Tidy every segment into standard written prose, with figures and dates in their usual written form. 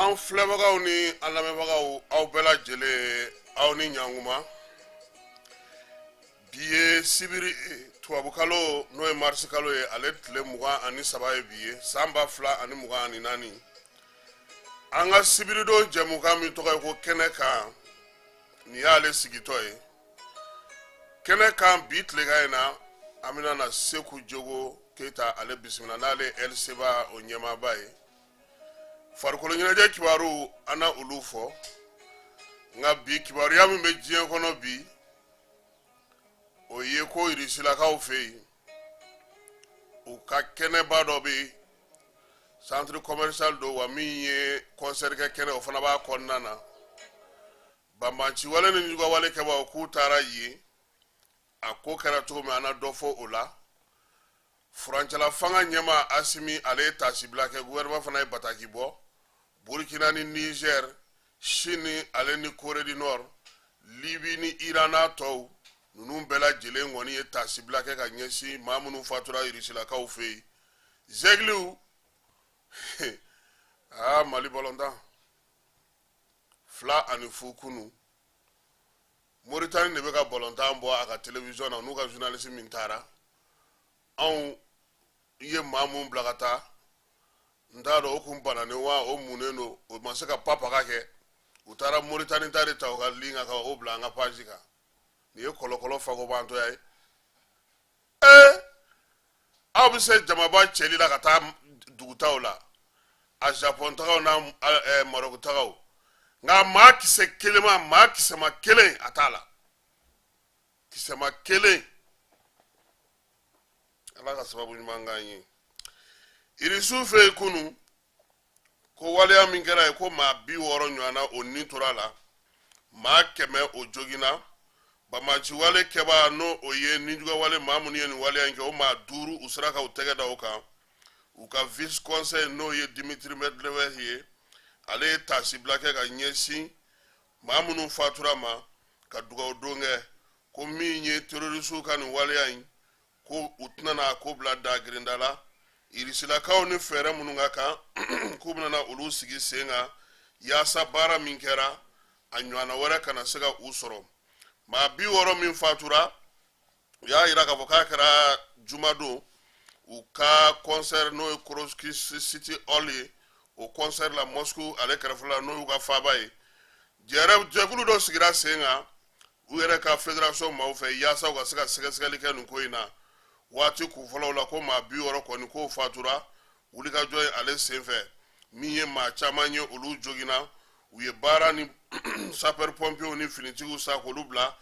An filɛbagaw ni an lamɛnbagaw, aw bɛɛ lajɛlen, aw ni ɲankuma. Bi ye sibiri, tubabukalo n'o ye marisi kalo ye, ale tile 23 ye bi ye, san 2024. An ka sibiridon jɛmukan min tɔgɔ ye ko Kɛnɛ kan, nin y'ale sigitɔ ye kɛnɛ kan. Bi tilegan in na, an bɛna na Seku Jogo Keyita ale bisimila, n'ale ye LCBA o ɲɛmaaba ye. Farikolo ɲɛnajɛ kibaru, an na olu fɔ. Nka bi kibaruya min bɛ diɲɛ kɔnɔ bi, o ye ko Irisilakaw fɛ yen, u ka kɛnɛba dɔ bɛ yen, centre commercial don wa, min ye concert kɛ kɛnɛ, o fana b'a kɔnɔna na. Banbanciwale ni jugawale kɛbaaw k'u taara yen, a ko kɛra cogo min, an na dɔ fɔ o la. Furancɛla fanga ɲɛmaa Asimi, ale ye taasibila kɛ, gouvernement fana ye bataki bɔ. Burkina ni Niger, Chine ale ni Corée du Nord, Libye ni Iran n'a tɔw ninnu bɛɛ lajɛlen kɔni ye taasibila kɛ ka ɲɛsin maa minnu fatura Irisilakaw fɛ yen. Zɛgiliw, aa, Mali balontan 2-0 kunu. Moritani de bɛ ka balontan bɔ a ka télévision na, n'u ka journaliste min taara. Anw ye maa mun bila ka taa, n t'a dɔn o kun bananen wa, o munnen don, o ma se ka papaga kɛ. U taara Moritani ta de ta u ka ligne kan ka o bila an ka page kan. Nin ye kɔlɔkɔlɔ fagobantɔya ye. Ee, aw bɛ se jamaba cɛli la ka taa dugutaw la, a Japon tagaw n'a Maroc tagaw, nka maa kisɛ kelen ma, maa kisɛma kelen a t'a la, kisɛma kelen. Ala ka sababu ɲuman k'an ye. Irisiw fɛ yen kunu, ko waleya min kɛra yen, ko maa 60 ɲɔgɔnna o ni tora la, maa 100 o joginna. Banbaanci wale kɛbaa, n'o o ye nijugawale maa minnu ye nin waleya in kɛ, o maa duuru, u sera ka u tɛgɛ da o kan. U ka vice conseil, n'o ye Dimitri Medvedev ye, ale ye taasibila kɛ ka ɲɛsin maa minnu fatura ma, ka dugawu don kɛ ko min ye terrorisiw ka nin waleya in, ko u tɛna n'a ko bila dagirinda la. Irisilakaw ni fɛɛrɛ minnu ka kan, k'u bɛna olu sigi sen kan yaasa baara min kɛra, a ɲɔgɔnna wɛrɛ kana se ka u sɔrɔ. Maa 60 min fatura, u y'a yira k'a fɔ k'a kɛra jumadon, u ka concert, n'o ye Crocus City Hall ye, o concert la Moscou ale kɛrɛfɛ la, n'o y'u ka faaba ye. Jɛkulu dɔ sigira sen kan u yɛrɛ ka fédération maaw fɛ yaasa u ka se ka sɛgɛsɛgɛli kɛ nin ko in na. Waati kunfɔlɔw la, ko maa 60 kɔni k'o fatura wulikajɔ ye ale senfɛ, min ye maa caman ye, olu joginna. U ye baara ni sapeur pompiers ni finitigiw sa k'olu bila,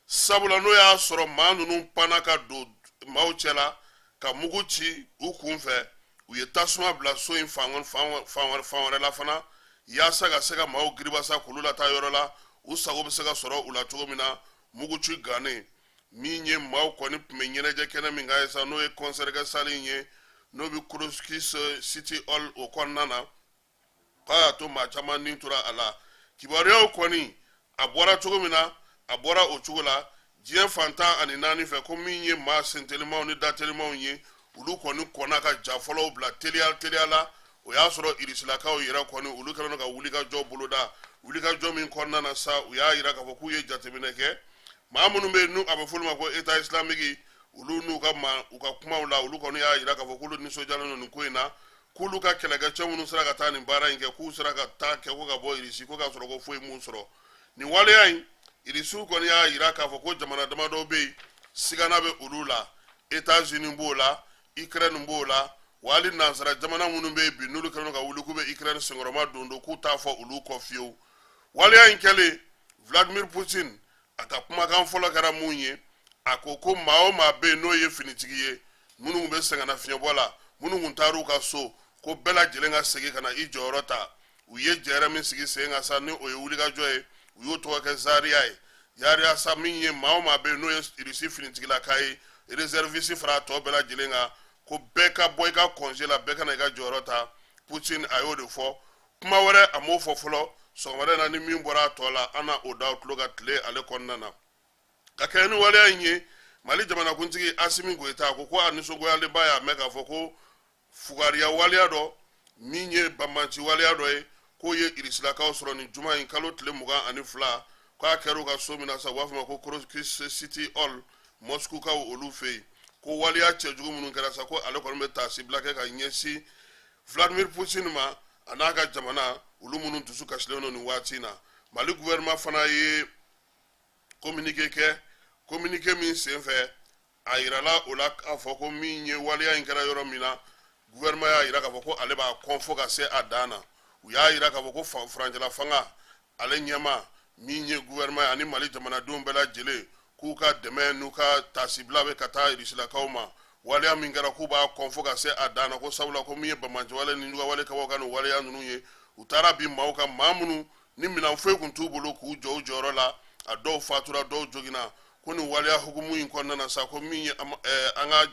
sabula n'o y'a sɔrɔ maa ninnu panna ka don maaw cɛla ka mugu ci u kun fɛ. U ye tasuma bila so in fan wɛrɛ la fana yaasa ka se ka maaw giribasa k'olu lataa yɔrɔ la, u sago bɛ se ka sɔrɔ u la cogo min na. Mugu ci gannen min ye, maaw kɔni tun bɛ ɲɛnajɛ kɛnɛ min kan ye sa, n'o ye concert kɛ salle in ye, n'o bɛ Crocus City Hall o kɔnɔna na, k'a y'a to maa caman ni tora a la. Kibaruyaw kɔni, a bɔra cogo min na, a bɔra o cogo la diɲɛ fan 14 fɛ, ko min ye maa sentelimaw ni datelimaw ye, olu kɔni kɔnna ka ja fɔlɔw bila teliya teliya la. O y'a sɔrɔ Irisilakaw yɛrɛ kɔni, olu kɛlen don ka wulikajɔ boloda, wulikajɔ min kɔnɔna na sa, u y'a yira k'a fɔ k'u ye jateminɛ kɛ maa minnu bɛ yen, n'u a bɛ f'olu ma ko État islamique, olu n'u ka ma u ka kumaw la, olu kɔni y'a yira k'a fɔ k'olu nisɔndiyalen don nin ko in na, k'olu ka kɛlɛkɛcɛ minnu sera ka taa nin baara in kɛ, k'u sera ka taa kɛ ko ka bɔ Irisi, ko k'a sɔrɔ ko foyi m'u sɔrɔ nin waleya in. Irisiw kɔni y'a yira k'a fɔ ko jamana damadɔ bɛ yen, sigana bɛ olu la. États-Unis b'o la, Ukraine b'o la, wa hali nansara jamana minnu bɛ yen bi, n'olu kɛlen don ka wuli k'u bɛ Ukraine senkɔrɔma don don, k'u t'a fɔ olu kɔ fiyewu. Waleya in kɛlen, Vladimir Poutine a ka kumakan fɔlɔ kɛra mun ye? A ko ko maa o maa bɛ yen, n'o ye finitigi ye, minnu bɛ sɛgɛnnafiɲɛbɔ la, minnu kun taar'u ka so, ko bɛɛ lajɛlen ka segin ka na i jɔyɔrɔ ta. U ye jɛrɛ min sigi sen kan sa, ni o ye wulikajɔ ye, u y'o tɔgɔ kɛ Zariya ye. Zariya sa, min ye maa o maa bɛ yen, n'o ye Irisi finitigilaka ye, réserviste fara tɔ bɛɛ lajɛlen kan, ko bɛɛ ka bɔ i ka congé la, bɛɛ ka na i ka jɔyɔrɔ ta. Putin a y'o de fɔ. Kuma wɛrɛ, a m'o fɔ fɔlɔ. Sɔgɔmada in na, ni min bɔra a tɔ la, an na o da tulo ka tile ale kɔnɔna na. Ka kɛɲɛ ni waleya in ye, Mali jamanakuntigi Asimi Goyita ko a nisɔngoyalenba y'a mɛn k'a fɔ ko fugariya waleya dɔ min ye banbanci waleya dɔ ye, k'o ye irisilakaw sɔrɔ nin juma in kalo tile 22, k'a kɛra u ka so min na sa, u b'a fɔ ma ko Crocus City Hall, Moscoukaw olu fɛ yen, ko waleya cɛjugu minnu kɛra sa, ko ale kɔni bɛ taasibila kɛ ka ɲɛsin Vladimir Poutine ma, a n'a ka jamana, olu minnu dusu kasilen don nin waati in na. Mali gouvernement fana ye communiqué kɛ, communiqué min senfɛ a yirala o la k'a fɔ ko min ye waleya in kɛra yɔrɔ min na, gouvernement y'a yira k'a fɔ ko ale b'a kɔn fo ka se a dan na. U y'a yira k'a fɔ ko furancɛla fanga ale ɲɛma, min ye gouvernement ye, ani Mali jamanadenw bɛɛ lajɛlen, k'u ka dɛmɛ n'u ka taasibila bɛ ka taa irisilakaw ma. Waleya min kɛra, k'u b'a kɔn fo ka se a dan na, ko sabula ko min ye banbaanciwale ni juguwale kɛbagaw ka nin waleya ninnu ye, u taara bin maaw kan, maa minnu ni minɛn foyi tun t'u bolo k'u jɔ u jɔyɔrɔ la. A dɔw fatura, dɔw joginna. Ko nin waleya hukumu in kɔnɔna na sa, ko min ye an ka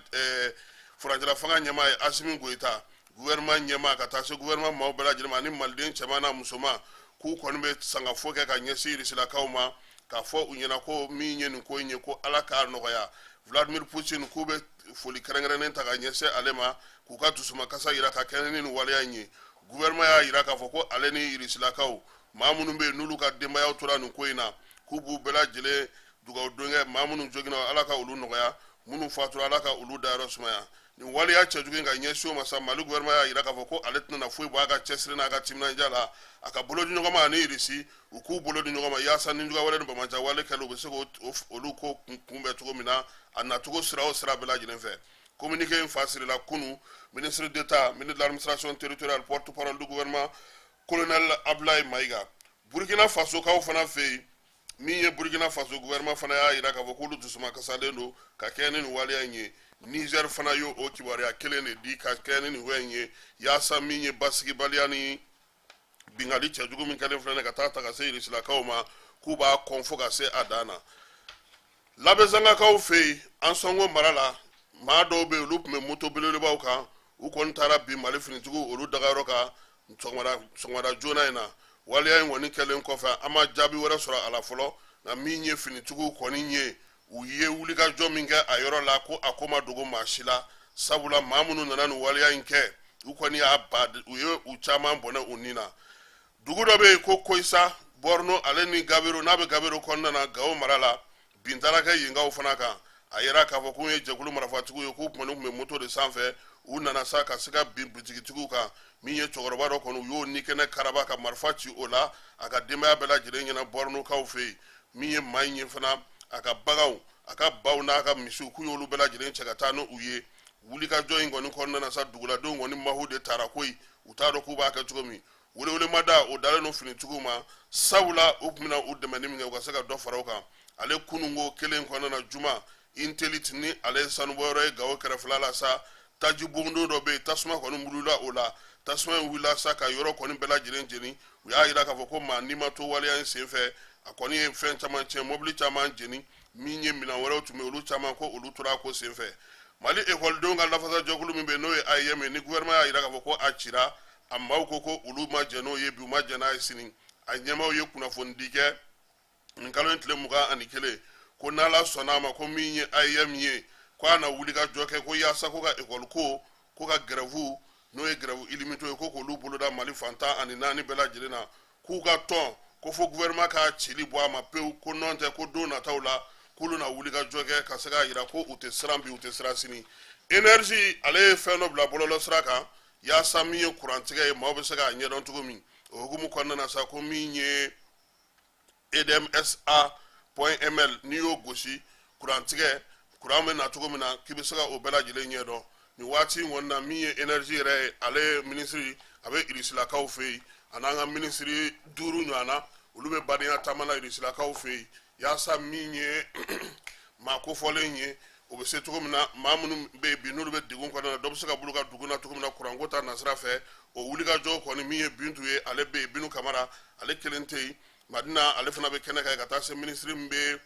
furancɛla fanga ɲɛmaa ye, Asimi Goyita, gouvernement ɲɛmaa, ka taa se gouvernement maaw bɛɛ lajɛlen ma, ani maliden cɛman n'a musoman, k'u kɔni bɛ sangafo kɛ ka ɲɛsin irisilakaw ma, k'a fɔ u ɲɛna ko min ye nin ko in ye, ko Ala k'a nɔgɔya. Vladimir Poutine, k'u bɛ foli kɛrɛnkɛrɛnnen ta ka ɲɛsin ale ma, k'u ka dusumakasa yira ka kɛɲɛ ni nin waleya in ye. Gouvernement y'a yira k'a fɔ ko ale ni irisilakaw maa minnu bɛ yen, n'olu ka denbayaw tora nin ko in na, k'u b'u bɛɛ lajɛlen dugawu don kɛ. Maa minnu joginna, Ala ka olu nɔgɔya, minnu fatura, Ala ka olu dayɔrɔ sumaya. Nin waleya cɛjugu in ka ɲɛsin o ma sa, Mali gouvernement y'a yira k'a fɔ ko ale tɛna foyi bɔ a ka cɛsiri n'a ka timinandiya la, a ka bolo di ɲɔgɔn ma ani Irisi, u k'u bolo di ɲɔgɔn ma yaasa ni juguya wale ni banbaanci wale kɛli, u bɛ se k'olu ko kunbɛn cogo min na, a nacogo sira o sira bɛɛ lajɛlen fɛ. Communiqué in fasirila kunu, ministre d'État, ministre de l'Administration territoriale, porte-parole du gouvernement, colonel Abdoulaye Maïga. Burkina Faso kaw fana fɛ yen, min ye Burkina Faso gouvernement fana y'a yira k'a fɔ k'olu dusuma kasalen don ka kɛɲɛ ni nin waleya in ye. Niger fana y'o o kibaruya kelen de di ka kɛɲɛ ni nin waleya in ye, yaasa min ye basigibaliya ni bingali cɛjugu min kɛlen filɛ ka taa ta ka se irisilakaw ma, k'u b'a kɔn fo ka se a dan na. Labezangakaw fɛ yen, Ansɔngo mara la, maa dɔw bɛ yen, olu tun bɛ moto belebelebaw kan, u kɔni taara bin Mali finitigiw olu dagayɔrɔ kan sɔgɔmada joona in na. Waleya in kɔni kɛlen kɔfɛ, an ma jaabi wɛrɛ sɔrɔ a la fɔlɔ, nka min ye finitigiw kɔni ye, u ye wulikajɔ min kɛ a yɔrɔ la, ko a ko ma dogo maa si la, sabula maa minnu nana nin waleya in kɛ, u kɔni y'a ba, u ye u caman bɔnɛ u ni na. Dugu dɔ bɛ yen ko Koyisa, Borno ale ni Gabero, n'a bɛ Gabero kɔnɔna na, Gawo mara la, bin taara kɛ yenkaw fana kan. A yira k'a fɔ k'u ye jɛkulu marifatigiw ye, k'u tun bɛ moto de sanfɛ, u nana sa ka se ka bin butigitigiw kan. Min ye cɛkɔrɔba dɔ kɔni, u y'o ni kɛnɛ karaba ka marifa ci o la a ka denbaya bɛɛ lajɛlen ɲɛna Bornokaw fɛ yen. Min ye maa in ye fana, a ka baganw, a ka baw n'a ka misiw, k'u y'olu bɛɛ lajɛlen cɛ ka taa n'u ye. Wulikajɔ in kɔni kɔnɔna na sa, duguladenw kɔni mahu de taara koyi, u t'a dɔn k'u b'a kɛ cogo min. Welewelemada o dalen don finitigiw ma, sabula u tun bɛna u dɛmɛ ni min kɛ, u ka se ka dɔ fara o kan. Ale kununko kelen kɔnɔna na, juma, Intelite ni ale ye sanubɔyɔrɔ ye Gawo kɛrɛfɛla la sa, taji bondon dɔ bɛ yen, tasuma kɔni wulila o la. Tasuma in wulila sa ka yɔrɔ kɔni bɛɛ lajɛlen jeni. U y'a yira k'a fɔ ko maa ni ma to waleya in senfɛ. A kɔni ye fɛn caman tiɲɛ, mɔbili caman jeni, min ye minɛn wɛrɛw tun bɛ, olu caman ko olu tora a ko senfɛ. Mali ekɔlidenw ka lafasajɛkulu min bɛ yen, n'o ye AEEM ye, ni gouvernement y'a yira k'a fɔ ko a cira, a maaw ko ko olu ma jɛn n'o ye bi, u ma jɛn n'a ye sini. A ɲɛmaaw ye kunnafonidi kɛ nin kalo in tile 21, ko n'Ala sɔnna a ma, ko min ye AEEM ye, ko a na wuli ka jɔ kɛ, ko yaasa ko ka ekɔli ko ka grève, n'o ye grève illimité ye, ko k'olu boloda Mali fan 14 bɛɛ lajɛlen na, k'u ka tɔn ko fo gouvernement ka cili bɔ a ma pewu, ko nɔn tɛ, ko don nataw la k'olu na wuli ka jɔ kɛ ka se k'a yira ko u tɛ siran bi, u tɛ siran sini. Énergie ale ye fɛn dɔ bila bɔlɔlɔ sira kan yaasa min ye kurantigɛ ye, maaw bɛ se k'a ɲɛdɔn cogo min. O hukumu kɔnɔna na sa, ko min ye edmsa.ml, n'i y'o gosi, kurantigɛ, kuran bɛ na cogo min na, k'i bɛ se ka o bɛɛ lajɛlen ɲɛdɔn. Nin waati in kɔni na, min ye énergie yɛrɛ ye, ale ye minisiri, a bɛ irisilakaw fɛ yen, a n'an ka minisiri 5 ɲɔgɔn na, olu bɛ badenya taama la irisilakaw fɛ yen, yaasa min ye maa kofɔlen ye, o bɛ se cogo min na, maa minnu bɛ yen bi, n'olu bɛ degun kɔnɔna na, dɔ bɛ se ka bolo ka dugu na cogo min na kuranko ta nasira fɛ. O wulikajɔ kɔni, min ye Bintu ye, ale bɛ yen, Binu Kamara, ale kelen tɛ yen, Madina ale fana bɛ kɛnɛ kan, ka taa se minisiri min bɛ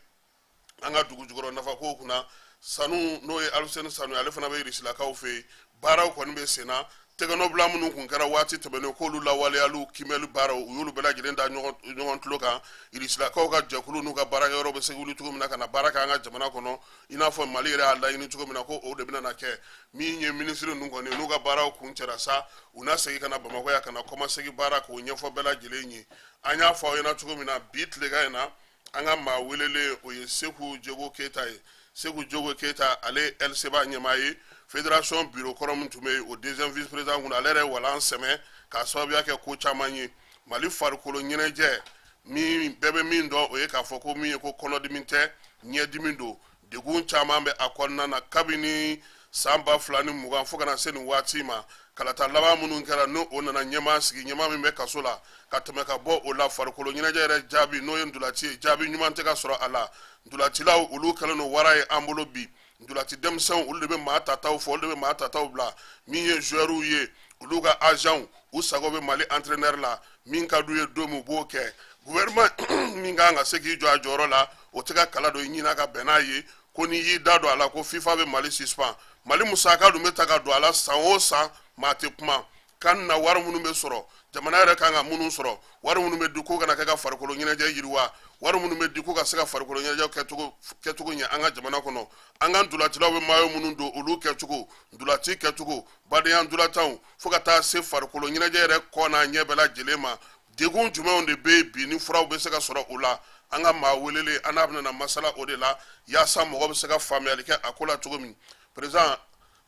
an ka dugu jukɔrɔ nafakow kunna, sanu, n'o ye Aluseni Sanu ye, ale fana bɛ irisilakaw fɛ yen. Baaraw kɔni bɛ sen na, Tɛgɛnɔbila minnu kun kɛra waati tɛmɛnen, k'olu lawaleyaliw kiimɛli baaraw, u y'olu bɛɛ lajɛlen da ɲɔgɔn tulo kan. Irisilakaw ka jɛkulu n'u ka baarakɛyɔrɔ bɛ se wuli cogo min na ka na baara kɛ an ka jamana kɔnɔ, i n'a fɔ Mali yɛrɛ y'a laɲini cogo min na, ko o de bɛna na kɛ. Min ye minisiri ninnu kɔni, n'u ka baaraw kuncɛra sa, u na segin ka na Bamakɔ yan ka na kɔmasegin baara k'o ɲɛfɔ bɛɛ lajɛlen ye. An y'a fɔ aw ɲɛna cogo min na, bi tilegan in na, an ka maa welelen, o ye Seku Jego Keyita ye. Seku Jego Keyita, ale ye LCBA ɲɛmaa ye, fédération bureau kɔrɔ min tun bɛ yen, o deuxième vice président kun. Ale yɛrɛ ye walan sɛmɛ k'a sababuya kɛ ko caman ye. Mali farikolo ɲɛnajɛ min bɛɛ bɛ min dɔn, o ye k'a fɔ ko min ye ko kɔnɔdimi tɛ, ɲɛdimi don. Degun caman bɛ a kɔnɔna na kabini san 2020 fo ka na se nin waati ma. Kalata laban minnu kɛra, n'o o nana ɲɛmaa sigi, ɲɛmaa min bɛ kaso la ka tɛmɛ ka bɔ o la, farikolo ɲɛnajɛ yɛrɛ jaabi, n'o ye ntolaci ye, jaabi ɲuman tɛ ka sɔrɔ a la. Ntolacilaw, olu kɛlen don wara ye an bolo bi. Ntolaci denmisɛnw, olu de bɛ maa tataw fɔ, olu de bɛ maa tataw bila. Min ye joueurs ye, olu ka agents, u sago bɛ Mali entraîneur la. Min ka d'u ye don min, u b'o kɛ. Gouvernement min kan ka se k'i jɔ a jɔyɔrɔ la, o tɛ ka kala don i ɲin na ka bɛn n'a ye, ko n'i y'i da don a la, ko FIFA bɛ Mali suspend. Mali musaka dun bɛ ta ka don a la san o san, maa tɛ kuma kan na. Wari minnu bɛ sɔrɔ, jamana yɛrɛ kan ka minnu sɔrɔ, wari minnu bɛ di ko kana kɛ ka farikolo ɲɛnajɛ yiriwa, wari minnu bɛ di ko ka se ka farikolo ɲɛnajɛ kɛcogo ɲɛ an ka jamana kɔnɔ, an ka ntolacilaw bɛ maillot minnu don, olu kɛcogo, ntolaci kɛcogo, badenya ntolatanw, fo ka taa se farikolo ɲɛnajɛ yɛrɛ kɔ n'a ɲɛ bɛɛ lajɛlen ma, degun jumɛnw de bɛ yen bi ni furaw bɛ se ka sɔrɔ o la? An ka maa welelen, an n'a bɛna masala o de la, yaasa mɔgɔ bɛ se ka faamuyali kɛ a ko la cogo min. Président,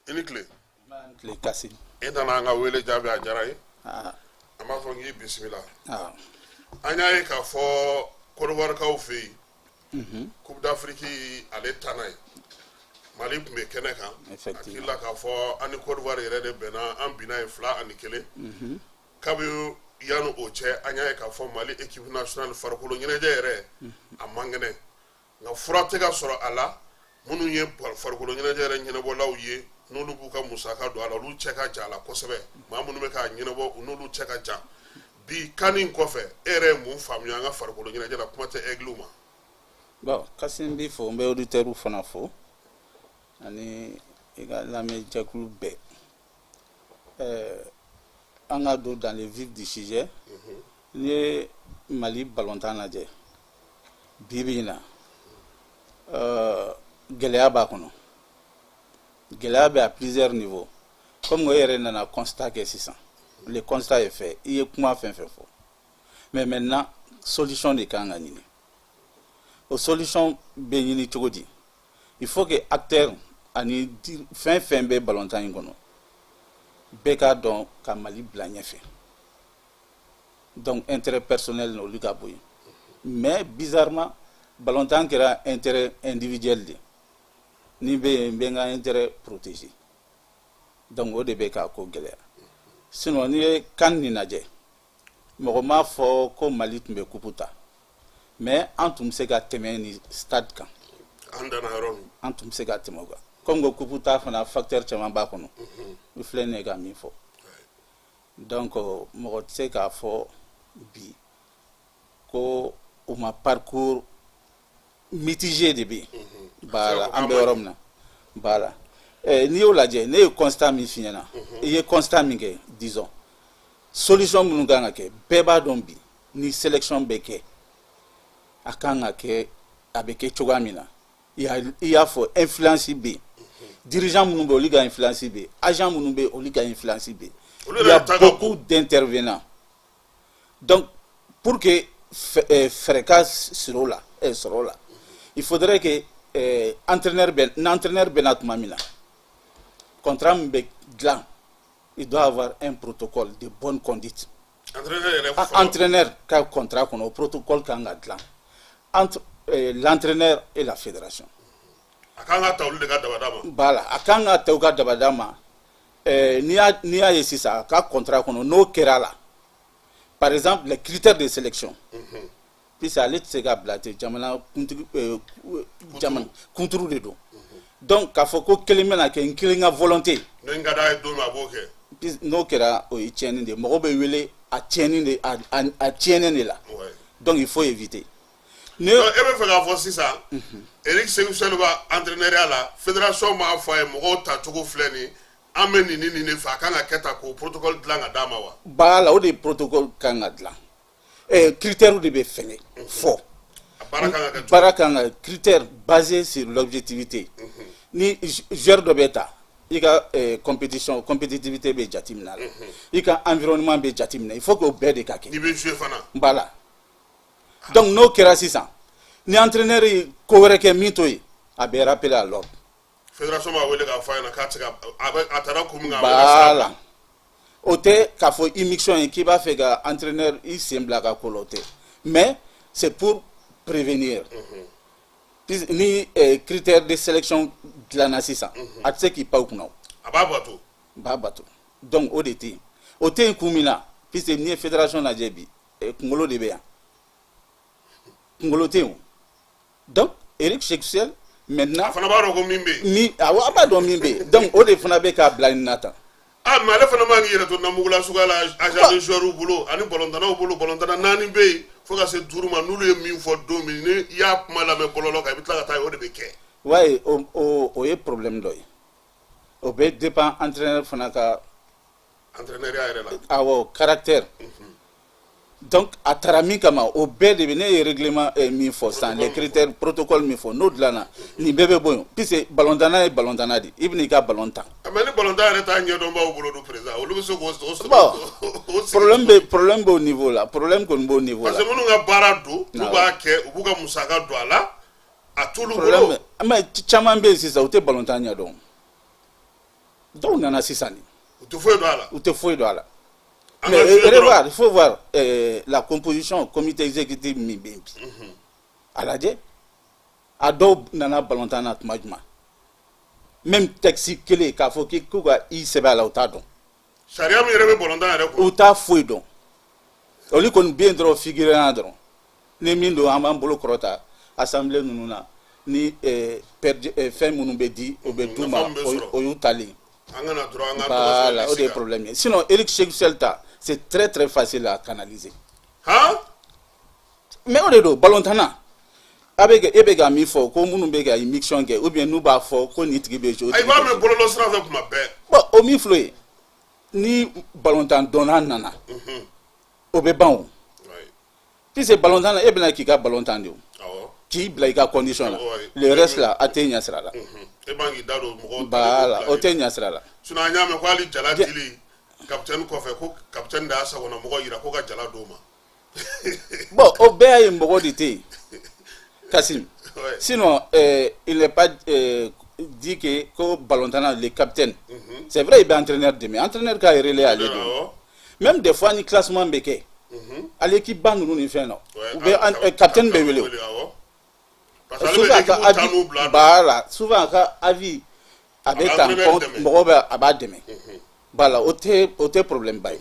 i ni tile. Tile kasi. E nana an ka wele jaabi, a diyara ye. An b'a fɔ k'i bisimila. An y'a ye k'a fɔ Kɔdiwarikaw fɛ yen, Coupe d'Afrique ale tannan ye, Mali tun bɛ kɛnɛ kan. Hakili la k'a fɔ an ni Côte d'Ivoire yɛrɛ de bɛnna, an binna ye 2-1. Kabi yanni o cɛ, an y'a ye k'a fɔ Mali équipe nationale farikolo ɲɛnajɛ yɛrɛ, a man kɛnɛ, nka fura tɛ ka sɔrɔ a la. Minnu ye farikolo ɲɛnajɛ yɛrɛ ɲɛnabɔlaw ye, n'olu b'u ka musaka don a la, olu cɛ ka jan a la kosɛbɛ. Maa minnu bɛ k'a ɲɛnabɔ, n'olu cɛ ka jan. Bi CAN in kɔfɛ, e yɛrɛ ye mun faamuya an ka farikolo ɲɛnajɛ la? Kuma tɛ Aigles ma. Bon, Kasim, n b'i fo, n bɛ auditeurs fana fo ani i ka lamɛnjɛkulu bɛɛ. An ka don dans le vif du sujet. N'i ye Mali balontan lajɛ bi bi in na, gɛlɛya b'a kɔnɔ. Gɛlɛya bɛ à plusieurs niveaux, comme e yɛrɛ nana constat kɛ sisan. Le constat est fait, i ye kuma fɛn fɛn fɔ, mais maintenant solution de kan ka ɲini. O solution bɛ ɲini cogo di? Il faut que acteur ani fɛn fɛn bɛ balontan in kɔnɔ, bɛɛ k'a dɔn ka Mali bila ɲɛfɛ. Donc intérêt personnel, olu ka bɔ yen. Mais bizarrement, balontan kɛra intérêt individuel de. Ni bɛ yen, n bɛ n ka intérêt protéger. Donc o de bɛ k'a ko gɛlɛya. Sinon, n'i ye CAN nin lajɛ, mɔgɔ m'a fɔ ko Mali tun bɛ coupe ta, mais an tun bɛ se ka tɛmɛ ni stade kan. An danna yɔrɔ min. An tun bɛ se ka tɛmɛ o kan. Comme ko coupe ta fana, facteur caman b'a kɔnɔ, i filɛ nin ye ka min fɔ. Donc mɔgɔ tɛ se k'a fɔ bi ko u ma parcours mitigé de bɛ yen. Voilà, an bɛ yɔrɔ min na, voilà. N'i y'o lajɛ, ne ye constat min f'i ɲɛna, i ye constat min kɛ, disons solution minnu kan ka kɛ, bɛɛ b'a dɔn bi ni sélection bɛ kɛ, a kan ka kɛ, a bɛ kɛ cogoya min na. I y'a fɔ, influence bɛ yen. Dirigeant minnu bɛ yen, olu ka influence bɛ yen. Agent minnu bɛ yen, olu ka influence bɛ yen. Il y a beaucoup d'intervenants. Donc pour que fɛɛrɛ ka sɔrɔ o la, il faudrait que entraîneur bɛ, n'entraîneur bɛ na tuma min na, contrat min bɛ dilan, il doit avoir un protocole de bonne conduite. Entraîneur ka contrat kɔnɔ, o protocole kan ka dilan entre l'entraîneur et la fédération. A kan ka ta olu de ka dabada ma. Voilà, a kan ka ta u ka dabada ma. N'i y'a ye sisan, a ka contrat kɔnɔ, n'o kɛra la, par exemple les critères de sélection, puisque ale tɛ se ka bila ten, jamana kuntigi, jamana kunturu de don. Donc k'a fɔ ko kelen bɛna kɛ n kelen ka volonté. Ni n ka d'a ye don min, a b'o kɛ. N'o kɛra, o ye tiɲɛni de ye. Mɔgɔ bɛ wele a tiɲɛni de, a tiɲɛnen de la. Donc il faut éviter. Ne e bɛ fɛ k'a fɔ sisan, Eric Sékou Chelle b'a entraîneur la, fédération m'a fɔ a ye mɔgɔw tacogo filɛ nin. An bɛ nin ni nin de fɛ, a kan ka kɛ tan, k'o protocole dilan ka d'a ma wa? Voilà, o de protocole kan ka dilan. Critères de bɛ fɛngɛ fɔ. A baara kan ka kɛ cogo? Baara kan ka critère basé sur l'objectivité. Ni joueur dɔ bɛ ta, i ka compétition, compétitivité bɛ jateminɛ a la, i ka environnement bɛ jateminɛ. Il faut que o bɛɛ de ka kɛ. N'i bɛ jouer fana. Voilà, donc n'o kɛra sisan, ni entraîneur ye ko wɛrɛ kɛ min t'o ye, a bɛ rappeler à l'ordre. Fédération b'a wele k'a fɔ a ɲɛna k'a tɛ se ka a bɛ a taara kun min kan, a bɛ ka sira Voilà, o tɛ k'a fɔ immixtion ye k'i b'a fɛ ka entraîneur i sen bila ka ko la, o tɛ, mais c'est pour prévenir. Ni critère de sélection dilanna sisan, a tɛ se k'i pan o kunna o. A b'a bato. B'a bato. Donc o de tɛ yen, o tɛ yen kun min na, puisque n'i ye fédération lajɛ bi, kunkolo de bɛ yan, kunkolo tɛ yen o. Donc Eric Sékou Chelle maintenant A fana b'a dɔn ko min bɛ yen. Min, awɔ, a b'a dɔn min bɛ yen. Donc o de fana bɛ k'a bila nin na tan. Ah, mais ale fana man k'i yɛrɛ to namugula suguya la agent de joueur bolo ani bɔlɔntanaw bolo. Bɔlɔntana naani bɛ yen fo ka se duuru ma, n'olu ye min fɔ don min, ni i y'a kuma lamɛn bɔlɔlɔ kan, i bɛ tila ka taa yen, o de bɛ kɛ. Ouais, o ye problème dɔ ye. O bɛ dépend entraîneur fana ka entraîneur yɛrɛ la. Awɔ, caractère. Donc a taara min kama, o bɛɛ de bɛ ne ye règlement min fɔ sisan, les critères, protocole min fɔ, n'o dilanna, nin bɛɛ bɛ bɔ yen, puisque ballon-tanna ye ballon-tanna de, i bɛna i ka ballon tan. Mais ni ballon-tan yɛrɛ t'a ɲɛdɔnbaw bolo don, président, olu bɛ se k'o o Bon, o sigi. Problème bɛ o niveau la, problème kɔni b'o niveau la. Parce que minnu ka baara don, n'u b'a kɛ, u b'u ka musaka don a la, a t'olu Problème bolo. bɛ, mais caman bɛ yen sisan, u tɛ ballon-tan ɲɛdɔn. Dɔw nana sisan de. U tɛ foyi dɔn a la. U tɛ foyi dɔn a la. An Mais ka jouer dɔrɔn. Revoir, il faut voir la composition comité exécutif min bɛ yen bi. A lajɛ, a dɔw nana ballon-tan na tuma jumɛn? Même texte kelen k'a fɔ k'u ka i sɛbɛn a la, u t'a dɔn. Sariya min yɛrɛ bɛ ballon-tan yɛrɛ kɔnɔ. U t'a foyi dɔn. Olu kɔni bɛ yen dɔrɔn, figurant dɔrɔn. Ni min don, an b'an bolo kɔrɔta assemblée ninnu na ni fɛn minnu bɛ di, o bɛ d'u ma. Nafa min bɛ sɔrɔ. O y'u talen. An kana dɔrɔn an ka tɔgɔ Voilà, sɛbɛn o de ye liste kan. problème ye. Sinon Eric Sékou Chelle ta, c'est très très facile à canaliser. Han. Mais o de don, ballon-tanna a bɛ kɛ, e bɛ ka min fɔ ko minnu bɛ ka immixtion kɛ, ou bien n'u b'a fɔ ko nin tigi bɛ jouer, o Ayi, tigi b'a tɛ mɛn jouer. bɔlɔlɔ sira fɛ kuma bɛɛ. Bon, o min filɛ o ye, ni ballon-tan dɔnna nana, o bɛ ban o, puisque ballon-tan na, e bɛna k'i ka ballon-tan de o, k'i bila i ka condition la. Le reste là, a tɛ ɲɛ sira la. E man k'i da don mɔgɔw. Voilà, o tɛ ɲɛ sira la. Sinon an y'a mɛn ko hali jala dili capitaine kɔfɛ, ko capitaine de y'a sagona mɔgɔ yira ko ka jala d'o ma. Bon, o bɛɛ y'a ye mɔgɔ de tɛ yen, Kassim. Sinon il n'est pas dit que ko ballon-tanna, le capitaine, c'est vrai, il bɛ entraîneur dɛmɛ, entraîneur ka relais ale de. Même des fois ni classement bɛ kɛ, ale équipe ba ninnu ni fɛn na, u bɛ capitaine bɛ wele o. Parce que ale Souvent bɛ a ka équipe tan avis n'u bila. Voilà, souvent a ka avis a bɛ A bɛ ta en entraîneur compte. dɛmɛ. Mɔgɔ bɛ a b'a dɛmɛ. Voilà, o tɛ problème ba ye,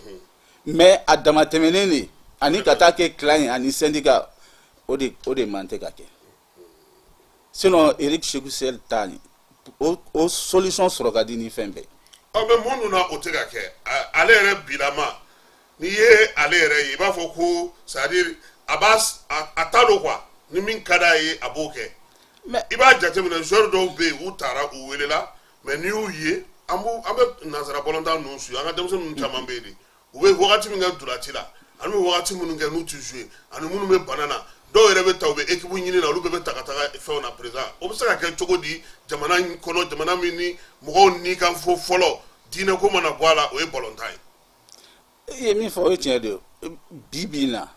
mais a damatɛmɛnen de ani ka taa kɛ clan ye ani syndicat, o de man tɛ ka kɛ. Sinon Eric Sékou Chelle ta nin, o solution sɔrɔ ka di ni fɛn bɛɛ. Ɔ, mais mun dun na o tɛ ka kɛ? Ale yɛrɛ bilama, n'i ye ale yɛrɛ ye, i b'a fɔ ko c'est à dire a b'a a ta don quoi, ni min ka d'a ye, a b'o kɛ. Mais I b'a jateminɛ, joueur dɔw bɛ yen, u taara, u welela, mais n'i y'u ye, an b'u an bɛ nanzara bɔlɔntan ninnu su, an ka denmisɛnnin ninnu caman bɛ yen de, u bɛ wagati min kɛ ntolanci la ani bɛ wagati minnu kɛ n'u tɛ jouer, ani minnu bɛ bana na, dɔw yɛrɛ bɛ ta, u bɛ équipe ɲini na, olu bɛɛ bɛ ta ka taga fɛnw na. Président, o bɛ se ka kɛ cogo di jamana in kɔnɔ, jamana min ni mɔgɔw ni ka fɔ fɔlɔ, diinɛ ko mana bɔ a la, o ye balontan ye? I ye min fɔ, o ye tiɲɛ de ye. Bi bi in na,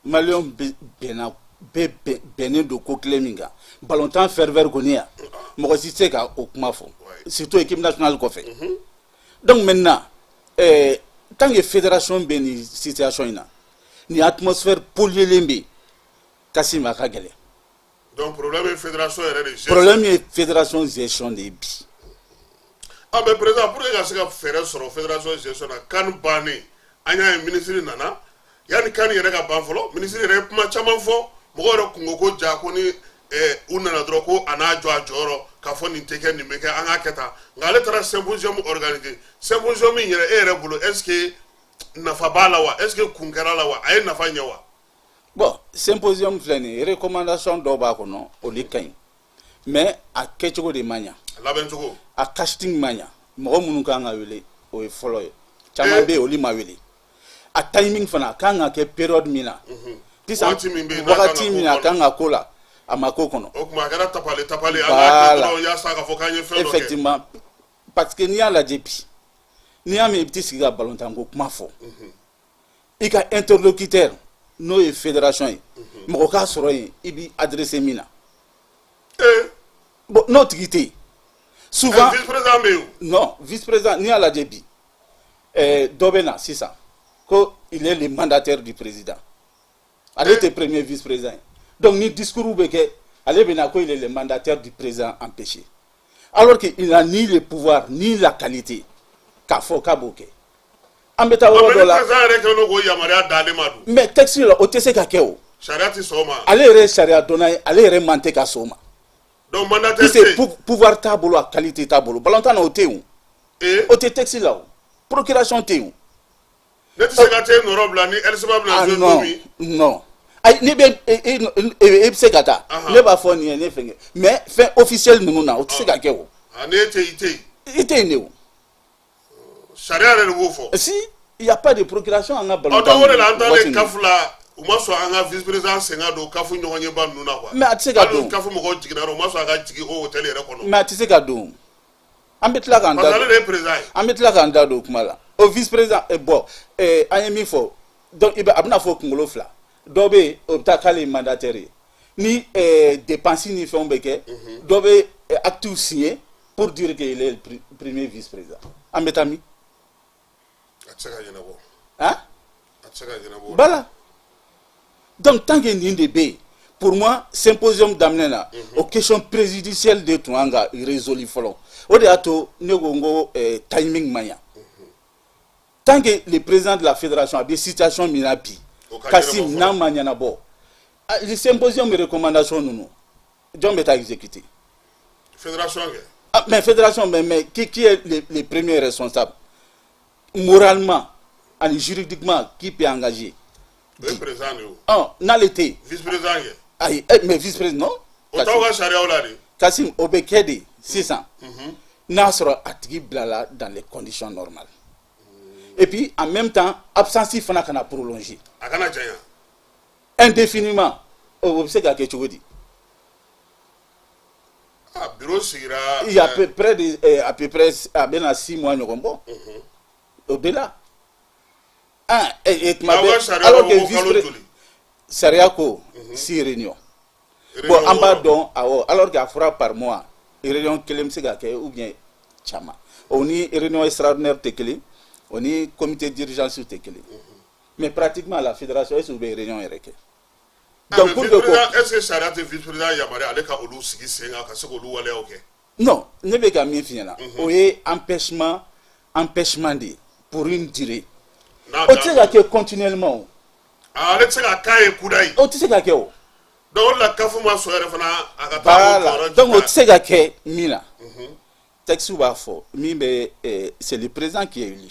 maliyɛnw bɛ bɛnna, bɛɛ bɛnnen don ko kelen min kan, balontan ferveur kɔni yan, mɔgɔ si tɛ se ka o kuma fɔ, surtout équipe nationale kɔfɛ. Donc maintenant, tant que fédération bɛ nin situation in na, nin atmosphère polluée bɛ yen, Kassim, a ka gɛlɛn. Donc problème ye fédération yɛrɛ de gestion. Problème ye fédération gestion de ye bi. Ah, mais président, pour que ka se ka fɛɛrɛ sɔrɔ fédération gestion na, CAN bannen, an y'a ye ministre nana. Yanni CAN yɛrɛ ka ban fɔlɔ, ministre yɛrɛ ye kuma caman fɔ, mɔgɔw yɛrɛ kungo ko ja ko ni u nana dɔrɔn ko a n'a jɔ a jɔyɔrɔ k'a fɔ nin tɛ kɛ, nin bɛ kɛ, an k'a kɛ tan. Nka ale taara symposium organiser. Symposium min yɛrɛ, e yɛrɛ bolo, est ce que nafa b'a la wa? Est ce que kun kɛra la wa? A ye nafa ɲɛ wa? Bon, symposium filɛ nin ye, recommandation dɔw b'a kɔnɔ, o de ka ɲi, mais a kɛcogo de man ɲa. A labɛn cogo. A casting man ɲa. Mɔgɔ minnu kan ka wele, o ye fɔlɔ ye. Caman bɛ yen, olu ma wele. A timing fana, a kan ka kɛ période min na sisan, Waati min bɛ yen n'a kan ka wagati k'o min a kɔnɔ. kan ka ko la, a ma k'o kɔnɔ. O tuma a kɛra tapale tapale, an k'a kɛ Voilà. dɔrɔn yaasa k'a fɔ k'an ye fɛn dɔ kɛ. Effectivement, parce que n'i y'a lajɛ bi, n'i y'a mɛn i bɛ t'i sigi ka balontanko kuma fɔ, i ka interlocuteur, n'o ye fédération ye, mɔgɔ k'a sɔrɔ yen i b'i adressé min na. Bon, n'o tigi tɛ yen souvent. Vice président bɛ yen o. Non, vice président, n'i y'a lajɛ bi, dɔ bɛ na sisan ko il est le mandataire du président. Ale tɛ premier vice président ye. Donc ni discours bɛ kɛ, ale bɛ na ko il est le mandataire du président empêché, alors que il n'a ni le pouvoir ni la qualité k'a fɔ k'a b'o kɛ. An bɛ taa yɔrɔ mais dɔ ni la. Président yɛrɛ kɛlen don k'o yamaruya d'ale ma dun? Mais texte la, o tɛ se ka kɛ o. Sariya tɛ sɔn o ma. Ale yɛrɛ ye sariya dɔnna ye, ale yɛrɛ man tɛ ka sɔn o ma. Donc mandataire puisque tɛ yen. Pouvoir t'a bolo, a qualité t'a bolo. Balontan na, o tɛ yen o. O tɛ texte la o, procuration tɛ yen o. Ne tɛ se ka t'e nɔrɔ bila ni LCB bɛna Ah jouer don non min. Non, ayi, ne bɛ e bɛ se ka taa. Ne b'a fɔ nin ye ne fɛnkɛ, mais fɛn officiel ninnu na, o tɛ se ka kɛ o. Ah, n'e tɛ, i tɛ yen. I tɛ yen de o. Sariya yɛrɛ de b'o fɔ. Si il y a pas de procuration an ka Ɔ balontan donc o de la an waati taalen ninnu. CAF la, u ma sɔn an ka vice président sen ka don CAF ɲɔgɔnyeba ninnu na quoi. Mais a tɛ se ka Hali don. CAF mɔgɔw jiginna yɔrɔ, u ma sɔn a ka jigin o hôtel yɛrɛ kɔnɔ. Mais a tɛ se ka don. An bɛ tila k'an Parce que da ale don de ye président ye. An bɛ tila k'an da don o kuma la, o vice président. Bon, an ye min fɔ, donc i bɛ a bɛna fɔ kunkolo fila dɔ bɛ yen, o bɛ taa k'ale ye mandataire ye ni dépense ni fɛnw bɛ kɛ, dɔ bɛ acte signer pour dire qu'il est le premier vice président. An bɛ taa min? A tɛ se ka ɲɛnabɔ. Hein? A tɛ se ka ɲɛnabɔ. Voilà, donc tant que nin de bɛ yen, pour moi, symposium daminɛ na, o question préjudicielle de tun kan ka résolu fɔlɔ. O de y'a to ne ko n ko timing man ɲa. Tant que le président de la fédération a bɛ situation min na bi, O ka Kassim, ɲɛnabɔ fɔlɔ. N'a ma ɲɛnabɔ, ah, le symposium recommandation ninnu, jɔn bɛ taa exécuter? Fédération kɛ. Ah, mais fédération, mais qui est le premier responsable moralement ani juridiquement qui peut engager? O ye président de ye o. Ɔ, n'ale tɛ yen. Vice président kɛ. Ayi, mais vice président, non. O t'aw ka sariyaw la de. Kassim, o bɛ kɛ de sisan n'a sɔrɔ a tigi bilala dans les conditions normales et puis en même temps absence fana kana prolonger. A kana janya. Indéfiniment, o bɛ se ka kɛ cogo di? Ah, bureau sigira. Il y a à peu près de, à peu près a bɛna 6 mois ɲɔgɔn bɔ, au delà, ah, et tuma Aw ka bɛɛ sariya alors b'a que fɔ ko vice kalo joli? Sariya ko six réunions. Bon, Réunion an b'a 6. dɔn, awɔ, alors que a fɔra par mois, réunion kelen bɛ se ka kɛ ou bien caman. O ni réunion extraordinaire tɛ kelen, o ni comité d'urgence tɛ kelen. Mais pratiquement, la fédération, est ce que u bɛ réunion yɛrɛ kɛ? Ah, Donc mais pour vice que ko président, est ce que sariya tɛ vice président yamaruya ale ka olu sigi sen kan ka se k'olu waleyaw kɛ? Non, ne bɛ ka min f'i ɲɛna, o ye empêchement de ye pour une durée. N'a O tɛ se ka kɛ continuellement o. Ah, ale tɛ se ka k'a ye kudayi. O tɛ se ka kɛ o. Donc o de la CAF ma sɔn yɛrɛ fana a ka taa o Voilà. jɔyɔrɔ. Donc o tɛ se ka kɛ min na, texte b'a fɔ min bɛ, c'est le président qui est élu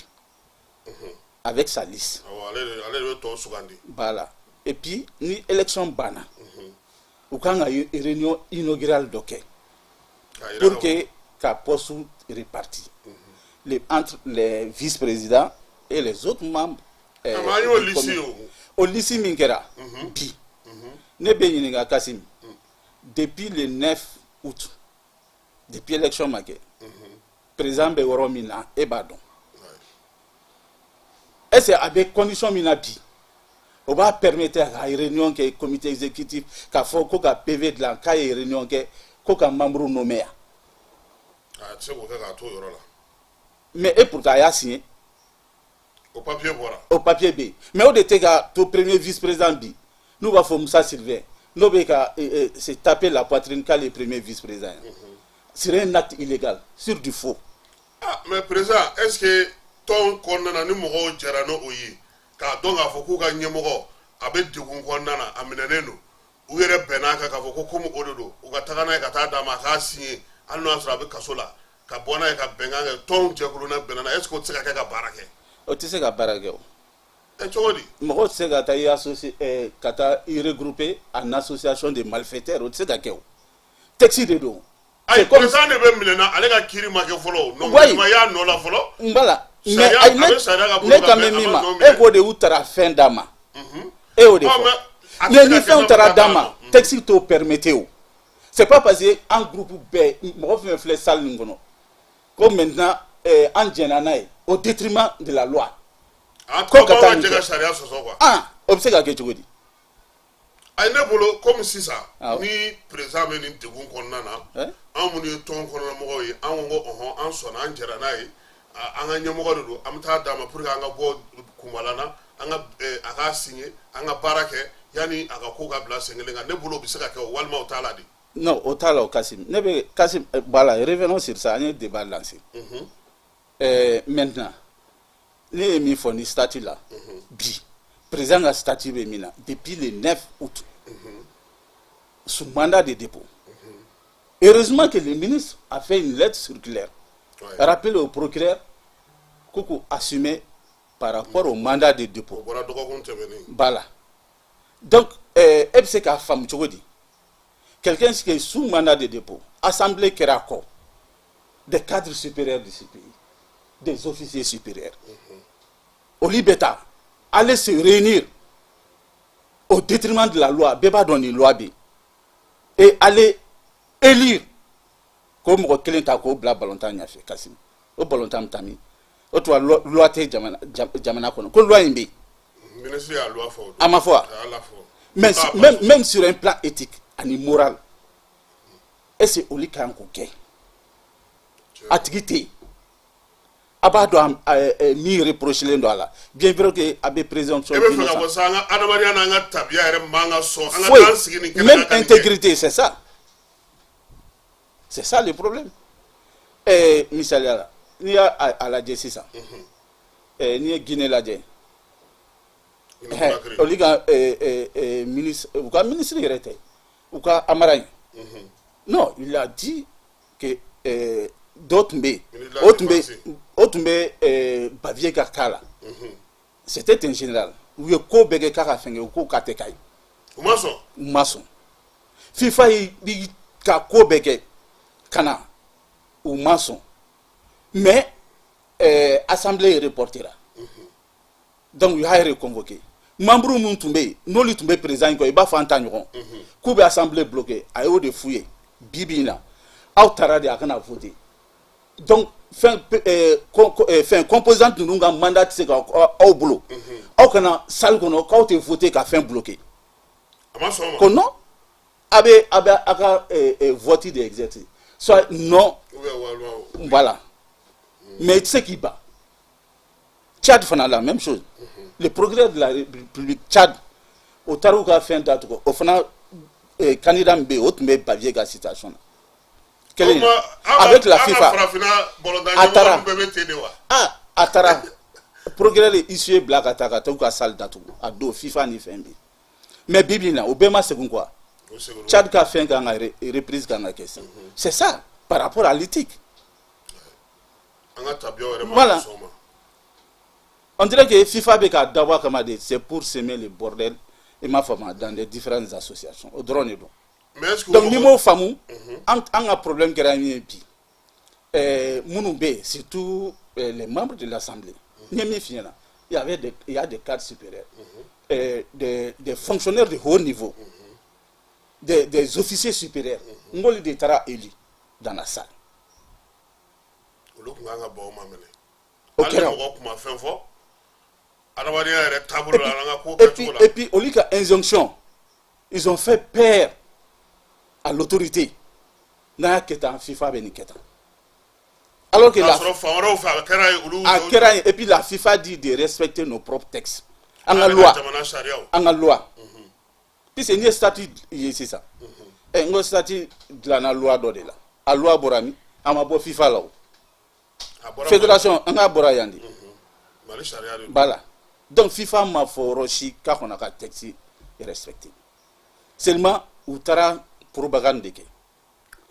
avec sa liste. Awɔ, ale de bɛ tɔw sugandi. Voilà, et puis ni élection banna, u kan ka réunion inaugurale dɔ kɛ k'a yira pour que ka poste réparti entre les vice-présidents et les autres membres. Ah, mais an y'o du liste comité. ye o. O liste min kɛra bi, ne bɛ ɲininka, Kassim, depuis le 9 août, depuis élection ma kɛ, président bɛ yɔrɔ min na, e b'a dɔn. Est ce que a bɛ condition min na bi, o b'a permettre a ka réunion kɛ comité exécutif, k'a fɔ ko ka PV dilan, k'a ye réunion kɛ, ko ka membre nommé yan? A tɛ se k'o kɛ k'a to o yɔrɔ la. Mais et pourtant a y'a signé. O papier bɔra. O papier bɛ yen, mais o de tɛ ka to premier vice président bi, n'u b'a fɔ Musa Sylvain, n'o bɛ ka se taper la poitrine k'ale ye premier vice président ye sur un acte illégal, sur du faux. Ah, mais président, est ce que tɔn kɔnɔna na, ni mɔgɔw jɛra n'o ye k'a dɔn k'a fɔ k'u ka ɲɛmɔgɔ a bɛ degun kɔnɔna na, a minɛnen don, u yɛrɛ bɛnn'a kan k'a fɔ ko komi o de don, u ka taga n'a ye ka taa d'a ma a k'a signé, hali n'o y'a sɔrɔ a bɛ kaso la, ka bɔ n'a ye ka bɛnkan kɛ, tɔn jɛkulu n'a bɛnna n'a, est ce que o tɛ se ka kɛ ka baara kɛ? O tɛ se ka baara kɛ o. Ɛ, cogo di? Mɔgɔ tɛ se ka taa i associé, ka taa i regrouper en association de malfaiteurs. O tɛ se ka kɛ o, texte de don. Ayi, président de bɛ minɛ na, ale ka kiiri ma kɛ fɔlɔ. Non, ma y'a nɔ la fɔlɔ. Voilà, mais ayi, ne kan bɛ min ma, e k'o de y'u taara fɛn d'a ma, e y'o de fɔ. Mais ni fɛnw taara d'a ma, texte t'o permettre o. C'est pas parce que an groupe bɛɛ, mɔgɔ fɛn fɛn filɛ salle nin kɔnɔ, ko maintenant an jɛnna n'a ye au détriment de la loi. Ko ka taa nin kɛ sariya sɔsɔ quoi. Ah, o bɛ se ka kɛ cogo di? Ayi, ne bolo, komi sisan ni président bɛ nin degun kɔnɔna na, anw minnu ye tɔn kɔnɔna mɔgɔw ye, an ko ko ɔhɔn, an sɔnna, an jɛra n'a ye, an ka ɲɛmɔgɔ de don, an bɛ taa d'a ma pour que an ka bɔ kunbala na, an ka a k'a signer, an ka baara kɛ yanni a ka ko ka bila sen kelen kan. Ne bolo, o bɛ se ka kɛ o, walima o t'a la de? Non, o t'a la o. Kassim, ne bɛ Kassim, voilà, revenons sur ça. An ye débat lancé. Maintenant, ne ye min fɔ ni statut la bi, président ka statut bɛ min na depuis le 9 août, sous mandat de dépôt. Heureusement que le ministre a fait une lettre circulaire, rappelé au procureur k'u k'u assumer par rapport au mandat de dépôt. O bɔra dɔgɔkun tɛmɛnen. Voilà, donc e bɛ se k'a faamu cogo di, quelqu'un qui est sous mandat de dépôt, assemblée kɛra a kɔ, des cadres supérieurs de ce pays, des officiers supérieurs, olu bɛ taa aller se réunir au détriment de la loi? Bɛɛ b'a dɔn nin loi bɛ yen, et aller élire k'o mɔgɔ kelen ta k'o bila balontan ɲɛfɛ. Kassim, o balontan bɛ taa min? O tuma loi tɛ jamana kɔnɔ, ko loi in bɛ yen. Ministre y'a loi fɔ o don. A ma fɔ wa? A y'a la fɔ. Mais même sur un plan éthique ani moral, est-ce que olu kan k'o kɛ? A tigi tɛ yen, a b'a dɔn min reprochelen don a la, bien vrai que a bɛ présomption E bɛ fɛ ka d'innocence. fɔ sa, an ka adamadenya n'an ka tabiya yɛrɛ man ka sɔn an ka Foyi. taa an sigi nin kɛnɛ Même kan ka nin kɛ. intégrité, c'est ça, c'est ça le problème. Misaliya la, n'i y'a a lajɛ sisan, n'i ye Guinée lajɛ, Guinée Conakry. Olu ka ministre, u ka ministre yɛrɛ tɛ, u ka Amara in, non, il a dit que dɔ tun bɛ yen, Ministre de la o tun bɛ Défense. o tun bɛ Bavieux ka cas la, c'était un général. U ye ko bɛɛ kɛ k'a ka fɛn kɛ, u ko k'a tɛ k'a ye. U ma sɔn. U ma sɔn. FIFA yi ka ko bɛɛ kɛ ka na, u ma sɔn. Mais assemblée reportera, donc u y'a reconvoqué. Membre minnu tun bɛ yen, n'olu tun bɛ président in kɔ, i b'a fɔ an ta ɲɔgɔn, k'u bɛ assemblée bloqué, a y'o de f'u ye: bi bi in na, aw taara de, a kana voter. Donc fɛn fɛn composante ninnu ka mandat tɛ se ka aw bolo, aw kana salle kɔnɔ k'aw tɛ voter ka fɛn bloqué. A ma sɔn o ma. Ko non, a bɛ a ka vote de exercer, soit non ou bien walima. Voilà, mais i tɛ se k'i ban. Tchad fana, la même chose. Le procureur de la République Tchad, o taara u ka fɛn datugu. O fana candidat min bɛ yen, o tun bɛ Bavieux ka situation na kelen avec la FIFA. Farafinna balontan A taara. ɲɛmɔgɔ bɛɛ bɛ ten de wa? Ah, a taara procureur ye huissier bila ka taa u ka salle datugu a don, FIFA ni fɛn bɛ yen. Mais bi bi in na, o bɛɛ ma segin quoi. O seginna. Tchad ka fɛn kan ka reprise kan ka kɛ sisan. C'est ça, par rapport à l'éthique. An ka tabiyaw yɛrɛ ma Voilà. sɔn o ma. On dirait que FIFA bɛ k'a dabɔ a kama de, c'est pour semer le bordel, i m'a faamu, dans les différentes associations, o dɔrɔn de don. Mais est-ce que Donc n'i m'o faamu, an ka problème kɛra min ye bi, minnu bɛ yen, surtout les membres de l'Assemblée, n ye min f'i ɲɛna, il y a des cadres supérieurs, des fonctionnaires de haut niveau, des officiers supérieurs, n k'olu de taara élu dans la salle. Olu tun kan ka ban o ma minɛ. O Hali ni kɛra. mɔgɔ kun ma fɛn fɔ adamadenya yɛrɛ taabolo la, an ka ko Et puis, kɛcogo la. et puis olu ka injonction, ils ont fait peur à l'autorité. N'a y'a kɛ tan, FIFA bɛ nin kɛ tan. Alors que K'a la sɔrɔ fan wɛrɛw fɛ, a kɛra yen, olu a kɛra yen. Et puis la FIFA dit de respecter nos propres textes. An ka An loi, jamana sariyaw. An ka loi. Puisque n'i ye statut ye sisan, n ko statut dilanna loi dɔ de la. A loi bɔra min? A ma bɔ FIFA la o. A bɔra Fédération, an k'a bɔra yan de. Mali sariya de don. Voilà. Donc FIFA ma fɔ yɔrɔ si k'a kɔnɔ ka texte respecter. Seulement u taara propagande de kɛ.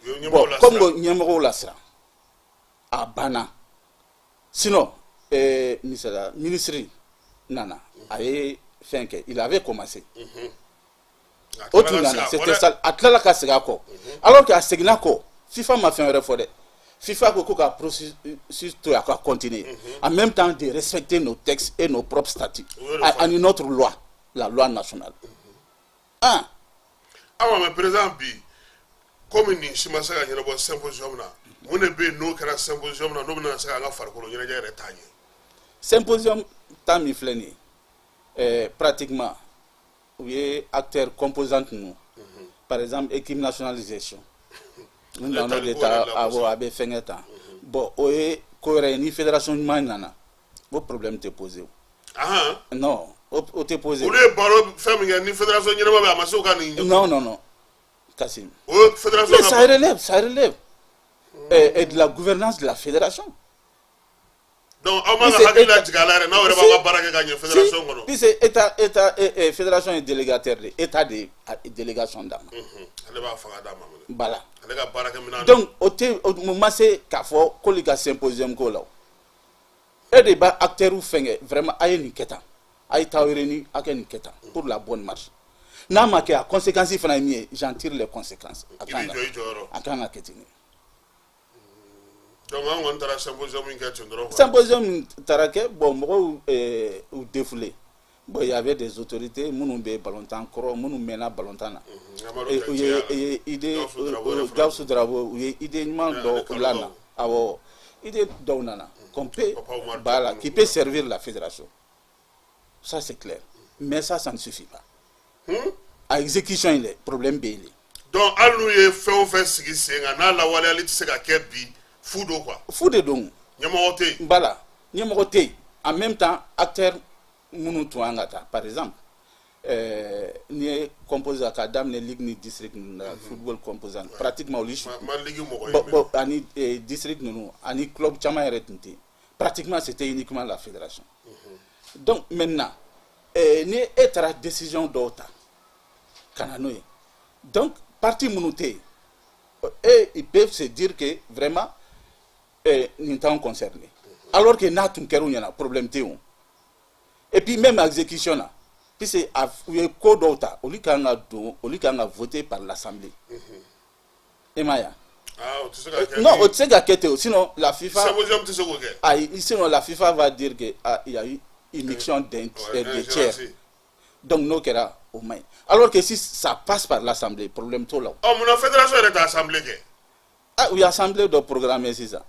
U ye Bon, ɲɛmɔgɔw comme lasiran. ko ɲɛmɔgɔw lasiran, a banna. Sinon, misaliya, ministre nana, a ye fɛn kɛ, il avait commencé. A O tilala tun ka nana, segin a kɔ c'était dɛ. ça. A tilala ka segin a kɔ. Alors que a seginna kɔ, FIFA ma fɛn wɛrɛ fɔ dɛ. FIFA ko ka processus to yen, a ka continuer, en même temps de respecter nos textes et nos propres statuts O y'o de fɔ. Ani notre loi, la loi nationale. Ah. Awa, mais président, bi komi nin si ma se ka ɲɛnabɔ symposium na, mun de bɛ yen n'o kɛra symposium na, n'o bɛna se k'an ka farikolo ɲɛnajɛ yɛrɛ taa ɲɛ? Symposium ta min filɛ nin ye, pratiquement u ye acteurs composantes ninnu, par exemple équipe nationale de gestion, n nana o de ta. Awɔ, a bɛ fɛnkɛ tan. Bon, o ye ko wɛrɛ ye. Ni fédération ɲuman nana, o problème tɛ poser o. Non, o tɛ poser. Olu ye baro fɛn min kɛ, ni fédération ɲɛnama bɛ, a ma se u ka nin. Non, non, non, Kassim. O ye fédération. Mais ça relève et de la gouvernance de la fédération. Donc aw man ka hakili lajigin a la yɛrɛ, n'aw yɛrɛ b'aw ka baara kɛ ka ɲɛ fédération kɔnɔ. Puisque état, fédération ye délégataire de, état de ye délégation d'a ma. Ale b'a fanga d'a ma minɛ. Voilà. Ale ka baarakɛminɛn. Donc o tɛ o ma se k'a fɔ k'olu ka symposium ko la o. E de b'a acteur fɛngɛ vraiment, a ye nin kɛ tan, a ye taa réunir, a kɛ nin kɛ tan pour la bonne marche. N'a ma kɛ, a conséquence fana ye min ye, j'en tire les conséquences. A I kan b'i ka jɔ i jɔyɔrɔ. A kan ka kɛ ten de. Donc an kɔni taara symposium min kɛ ten dɔrɔn quoi. Symposium min taara kɛ, bon, mɔgɔw u défoulé. Bon, il y avait des autorités minnu bɛ balontan kɔrɔ, minnu mɛnna balontan na. Amadu U ye Dantiya, u ye idée Gawusu Darabo yɛrɛ fana. Gawusu Darabo, u ye idée ɲuman Ale dɔw Kalugaw. lana. Awɔ, idée dɔw nana qu'on peut Papa Oumar voilà, Diop. qui peut servir la fédération, ça c'est clair, mais ça ne suffit pas. A exécution in dɛ, problème bɛ yen de. Donc hali n'u ye fɛn o fɛn sigi sen kan, n'a lawaleyali tɛ se ka kɛ bi, fu don quoi. Fu de don. Ɲɛmɔgɔ tɛ yen. Voilà, ɲɛmɔgɔ tɛ yen. En même temps, acteur minnu tun kan ka taa, par exemple n'i ye composant k'a daminɛ ligue ni district ninnu na, football composant, pratiquement olu si Ma ma ligue mɔgɔ ye. Bon, bon, ani district ninnu ani club caman yɛrɛ tun tɛ yen. Pratiquement c'était uniquement la fédération. Donc maintenant, ni e taara décision dɔw ta ka na n'o ye, donc parti minnu tɛ yen, et ils peuvent se dire que vraiment nin t'anw concerné, alors que n'a tun kɛra u ɲɛna, problème tɛ yen o. Et puis même exécution na, puisque a u ye ko dɔw ta, olu kan ka don, olu kan ka voter par l'assemblée. E m'a ye wa? Ah, o tɛ se ka kɛ. Non, o tɛ se ka kɛ ten o, sinon la FIFA Symposium tɛ se k'o kɛ. Ayi, sinon la FIFA va dire que ah, il y a eu immixtion de tiers. Ingérence. Donc n'o kɛra, o man ɲi, alors que si ça passe par l'assemblée, problème t'o la o. Ɔ, munna fédération yɛrɛ tɛ assemblée kɛ? Ah, u ye assemblée dɔ programmer sisan.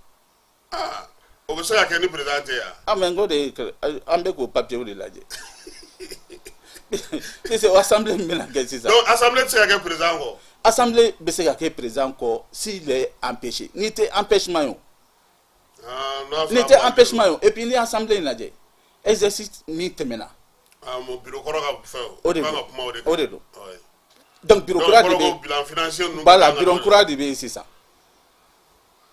Ah, o bɛ se ka kɛ ni président tɛ yan? Ah, mais n ko de ye, an bɛ k'o papier de lajɛ, puisque o assemblée min bɛna kɛ sisan. Donc assemblée tɛ se ka kɛ président kɔ? Assemblée bɛ se ka kɛ président kɔ s'il est empêché. N'i tɛ empêchement ye o. Ah, n'a N'i sɔrɔ tɛ a ma empêchement ye o. Et puis n'i ye assemblée in lajɛ, exercice min tɛmɛna. Ah, mon bureau kɔrɔ ka fɛn o. O de kan don. ka kuma o de kan. O de don. Ouais. Donc bureau kura de Donc bɛ kɔrɔ ko bilan financier ninnu voilà, kan ka bureau dɔn. kura de bɛ yen sisan,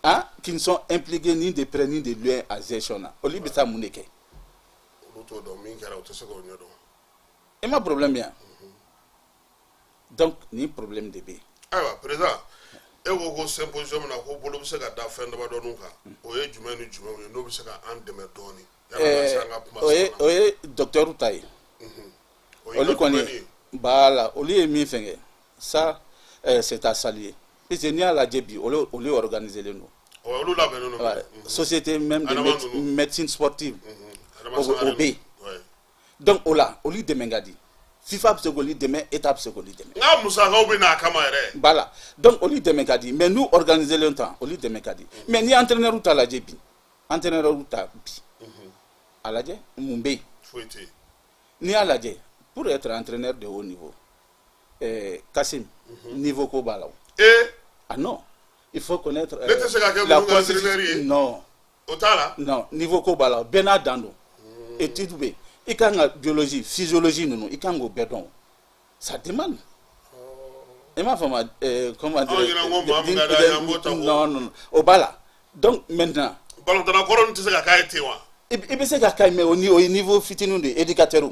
hein, qui ne sont impliqués ni de près ni de loin à gestion na, olu bɛ taa mun de kɛ? Olu t'o dɔn, min kɛra, u tɛ se k'o ɲɛdɔn. E ma problème ye yan. Donc nin problème de bɛ yen. Ayiwa président, e ko ko symposium na, ko bolo bɛ se ka da fɛn damadɔninw kan, o ye jumɛn ni jumɛnw ye n'o bɛ se ka an dɛmɛ dɔɔnin yanni an ka se an ka kuma O ye sabanan o ye docteur ta ye. O y'i Olu ka kɔni domaine ye. Voilà, olu ye min fɛnkɛ, ça c'est à saluer, puisque n'i y'a lajɛ bi, olu organisé len don. Ɔ, olu labɛnnen don. Ouais. Société même de Adama ninnu. Médecine sportive Adama o Sangare bɛ yen. ninnu. Ouais. Donc o la, olu dɛmɛ ka di. FIFA bɛ se k'olu dɛmɛ, état bɛ se k'olu dɛmɛ. N ka musakaw bɛ n'a kama yɛrɛ. Voilà, donc olu dɛmɛ ka di, mais n'u organisé len tan, olu dɛmɛ ka di. Mais n'i ye entraîneur ta lajɛ bi, entraîneur ta bi, a lajɛ mun bɛ yen? Foyi tɛ yen. N'i y'a lajɛ, pour être entraîneur de haut niveau, Kassim, niveau ko b'a la o. Ee. Ah non, il faut connaître Ne tɛ se ka kɛ la ninnu ka entraîneur ye. Non. O t'a la. Non, niveau ko b'a la, bɛɛ n'a dan don. Étude bɛ yen, i kan ka biologie, physiologie ninnu, i kan k'o bɛɛ dɔn, ça demande. I m'a faamu, comment dire? Anw ɲɛna ko maa min ka d'an ye, an b'o ta k'o- Non, non, non, o b'a la. Donc maintenant Balontanna kɔrɔ ninnu tɛ se ka k'a ye ten wa? I bɛ se ka k'a ye, mais o ye niveau fitinin de ye, éducateur.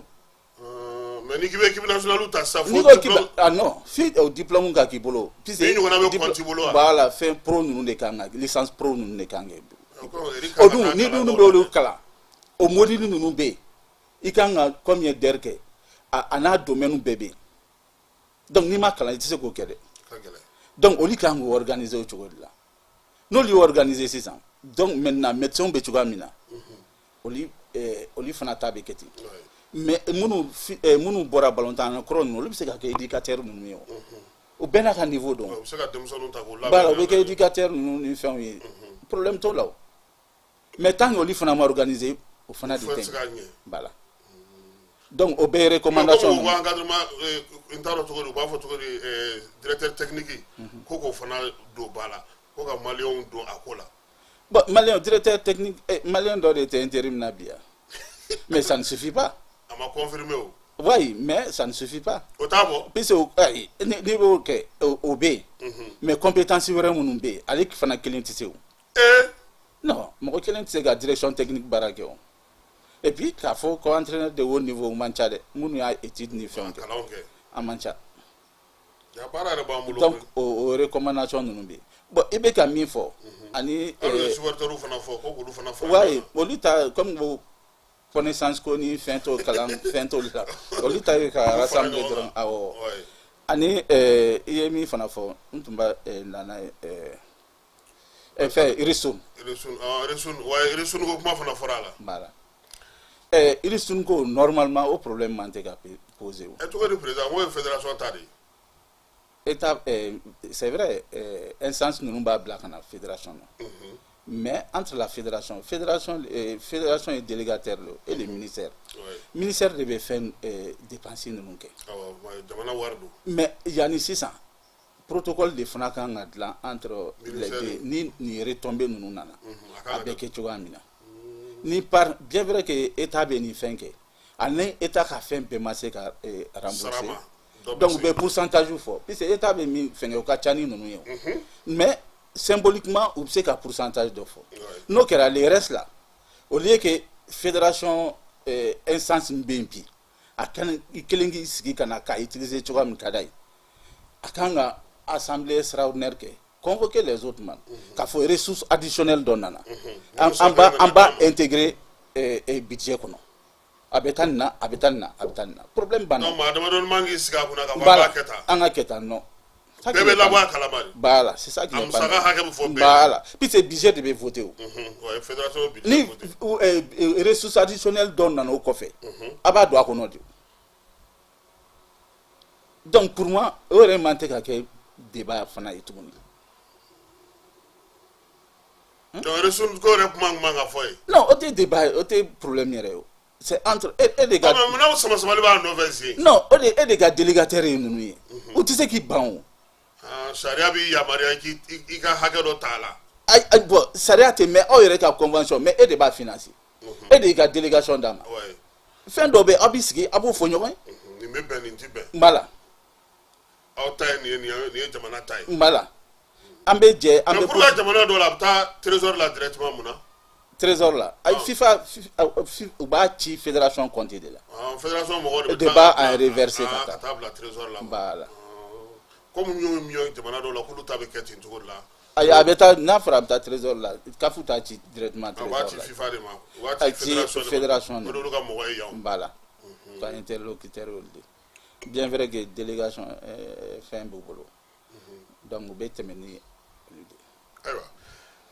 Mais n'i k'i bɛ équipe nationale ta sisan, N'i fo ko k'i diplôme. bɛ, ah non, fi o diplôme ka k'i bolo, puisque Ni ɲɔgɔnna bɛ compte i bolo wa? Voilà, fɛn pro ninnu de kan ka, licence pro ninnu de kan ka kɛ. Ko Eric O kan ka dun taa ni kalan dun dɔw bɛ olu la. kalan, o module ninnu bɛ yen, i kan ka combien d'heures kɛ, a n'a domaine bɛɛ bɛ yen. Donc n'i ma kalan, i tɛ se k'o kɛ dɛ. Ka gɛlɛn. Donc olu kan k'o organiser o cogo de la. N'olu y'o organiser sisan, donc maintenant médecins bɛ cogoya min na, olu fana ta bɛ kɛ ten. Mais minnu bɔra balontan kɔrɔ ninnu, olu bɛ se ka kɛ éducateur ninnu ye. O o bɛɛ n'a ka niveau dɔn. U bɛ se ka denmisɛnninw ta k'u labɛn. Voilà, u bɛ kɛ éducateur ninnu ni fɛnw ye, problème t'o la o. Mais tant que olu fana ma organiser, o fana de foyi tɛ tɛ se ka ɲɛ. Voilà, donc o bɛɛ ye recommandation Comme u ninnu. ka encadrement, n t'a dɔn cogo di, u b'a fɔ cogo di, directeur technique ko k'o fana don ba la, ko ka maliyɛnw don a ko la. Bon, malien directeur technique, malien dɔ de tɛ intérim na bi yan, mais ça ne suffit pas. A ma confirmer o. Oui, mais ça ne suffit pas. O t'a bɔ. Puisque n'i b'o kɛ, o bɛ yen, mais compétence wɛrɛ minnu bɛ yen, ale fana kelen tɛ se o. Non, mɔgɔ kelen tɛ se ka direction technique baara kɛ o. Et puis k'a fɔ ko entraîneur de haut niveau, o man ca dɛ, minnu y'a étude ni fɛnw kɛ. Kalanw kɛ. A man ca. Ja, baara yɛrɛ b'an bolo. Donc o recommandation ninnu bɛ yen. Bon, i bɛ ka min fɔ ani Hali ye supporters fana fɔ ko k'olu fana fara ouais, ɲɔgɔn kan. Olu ta, comme ko connaissance ko ni fɛn t'o kalan, fɛn t'olu la, olu ta ye ka K'u fara rassembler ɲɔgɔn dɔrɔn kan. Awɔ. Ani i ye min fana fɔ, n tun b'a na n'a ye fɛn Ristourne. Ristourne, ah, Ristourne, ouais, Ristourne ko kuma fana fɔra a la. Voilà, Ristourne ko, normalement o problème man tɛ ka poser o. Ɛ, cogo di président, n ko ye fédération ta de ye? État, c'est vrai, instance ninnu b'a bila ka na fédération na, mais entre la fédération ye délégataire le et le ministère. Ministère de bɛ fɛn dépense ninnu kɛ. Awɔ, jamana wari don. Mais yanni sisan, protocole de fana kan ka dilan entre les Ministère. deux. Ni nin retombée ninnu nana, a kan a ka bɛ kɛ. Kɛ cogoya min na ni par bien vrai que état bɛ nin fɛn kɛ, ani état ka fɛn bɛɛ ma se ka rembourser. Sara ma. Dɔ bɛ Donc u se. bɛ pourcentage fɔ, puisque état bɛ min fɛn kɛ, o ka ca ni ninnu ye o. Mais symboliquement, u bɛ se ka pourcentage dɔ fɔ. N'o kɛra, le reste là, au lieu que fédération, instance min bɛ yen bi, a kan i kelen k'i sigi ka na k'a utiliser cogoya min ka d'a ye, a kan ka assemblée extraordinaire kɛ, convoquer les autres membres, k'a fɔ ressources additionnelles dɔ nana, an b'a intégrer budget kɔnɔ, a bɛ taa nin na, a bɛ taa nin na, a bɛ taa nin na, problème banna. Donc maa damadɔni man k'i sigi a kunna k'a fɔ an Voilà. b'a kɛ tan. An ka kɛ tan, non. Ça qui Bɛɛ bɛ n'est pas labɔ a kalama de. Voilà, c'est ça qui A n'est pas musaka normal. hakɛ bɛ fɔ bɛɛ. Voilà, puisque budget de bɛ voter o. Ouais, fédération bɛ budget Ni voter. Ressources additionnelles dɔ nana o kɔfɛ, a b'a don a kɔnɔ de. Donc pour moi, o yɛrɛ man tɛ ka kɛ débat fana ye tuguni. Donc ressources ko yɛrɛ kuma man ka fɔ ye. Non, o tɛ débat ye, o tɛ problème yɛrɛ ye o. C'est entre e de ka Ah, mais munna sama samali b'a nɔfɛ sen? Non, o de e de ka délégataire ye ninnu ye, o tɛ se k'i ban o. Ah, sariya b'i yamaruya k'i i ka hakɛ dɔ t'a la. Ayi ayi, bon, sariya tɛ, mais aw yɛrɛ ka convention, mais e de b'a financer, e de y'i ka délégation d'a ma. Fɛn dɔ bɛ yen, aw b'i sigi, a b'o fɔ ɲɔgɔn ye. Nin bɛ bɛn, nin ti bɛn. Voilà. Aw ta ye nin ye, nin ye jamana ta ye. Voilà, an bɛ jɛ an Mais bɛ pour que jamana dɔw la, a bɛ taa trésor la directement, mun na? Trésor la, ayi. Ah. FIFA, u b'a ci fédération compte de la. Ah, fédération mɔgɔw de bɛ De tila b'a ka a reverser ka ah, taa. Ka taa bila trésor la. Voilà. Comme n y'o min ye jamana dɔw la, k'olu ta bɛ kɛ ten cogo de la. Ayi, a bɛ taa, n'a fɔra a bɛ taa trésor la, CAF t'a ci directement Ah, u b'a trésor ci la. FIFA de ma, u b'a A ci ci fédération de ma. fédération de O de olu ka mɔgɔ ye yan. Voilà, ka interlocuteur olu de. Bien vrai que délégation fɛn b'u bolo, donc u bɛ tɛmɛ ni olu de. Ayiwa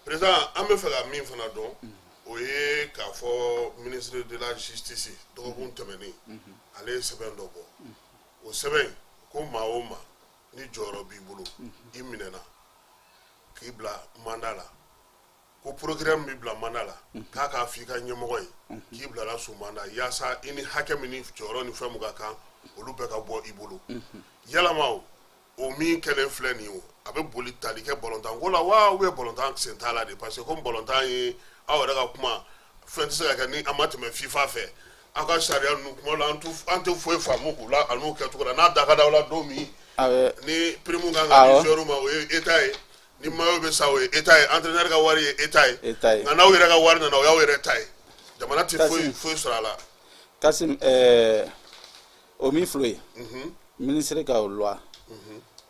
président, an bɛ fɛ ka min fana dɔn, o ye k'a fɔ ministre de la justice, dɔgɔkun tɛmɛnen, ale ye sɛbɛn dɔ bɔ. O sɛbɛn in ko maa o maa ni jɔyɔrɔ b'i bolo, i minɛna k'i bila mandat la, ko procureur min b'i bila mandat la, k'a k'a f'i ka ɲɛmɔgɔ ye k'i bilala sous mandat, yaasa i ni hakɛ min ni jɔyɔrɔ ni fɛn mun ka kan, olu bɛɛ ka bɔ i bolo. Yalama o min kɛlen filɛ nin ye, o a bɛ boli tali kɛ balontanko la wa, ou bien balontan sen t'a la de? Parce que comme balontan ye aw yɛrɛ ka kuma, fɛn tɛ se ka kɛ ni an ma tɛmɛ FIFA fɛ. Aw ka sariya ninnu kuma la, an tɛ foyi faamu k'u la a n'u kɛcogo la. N'a da ka d'aw la don min, A bɛ ni prime kan ka di Awɔ. joueur ma, o ye état ye. Ni maillot bɛ san, o ye état ye. Entraîneur ka wari ye état ye. État ye. Nka n'aw yɛrɛ ka wari nana, o y'aw yɛrɛ ta ye, jamana tɛ foyi Kassim. foyi sɔrɔ a la. Kassim, o min filɛ ye, ministre ka o loi,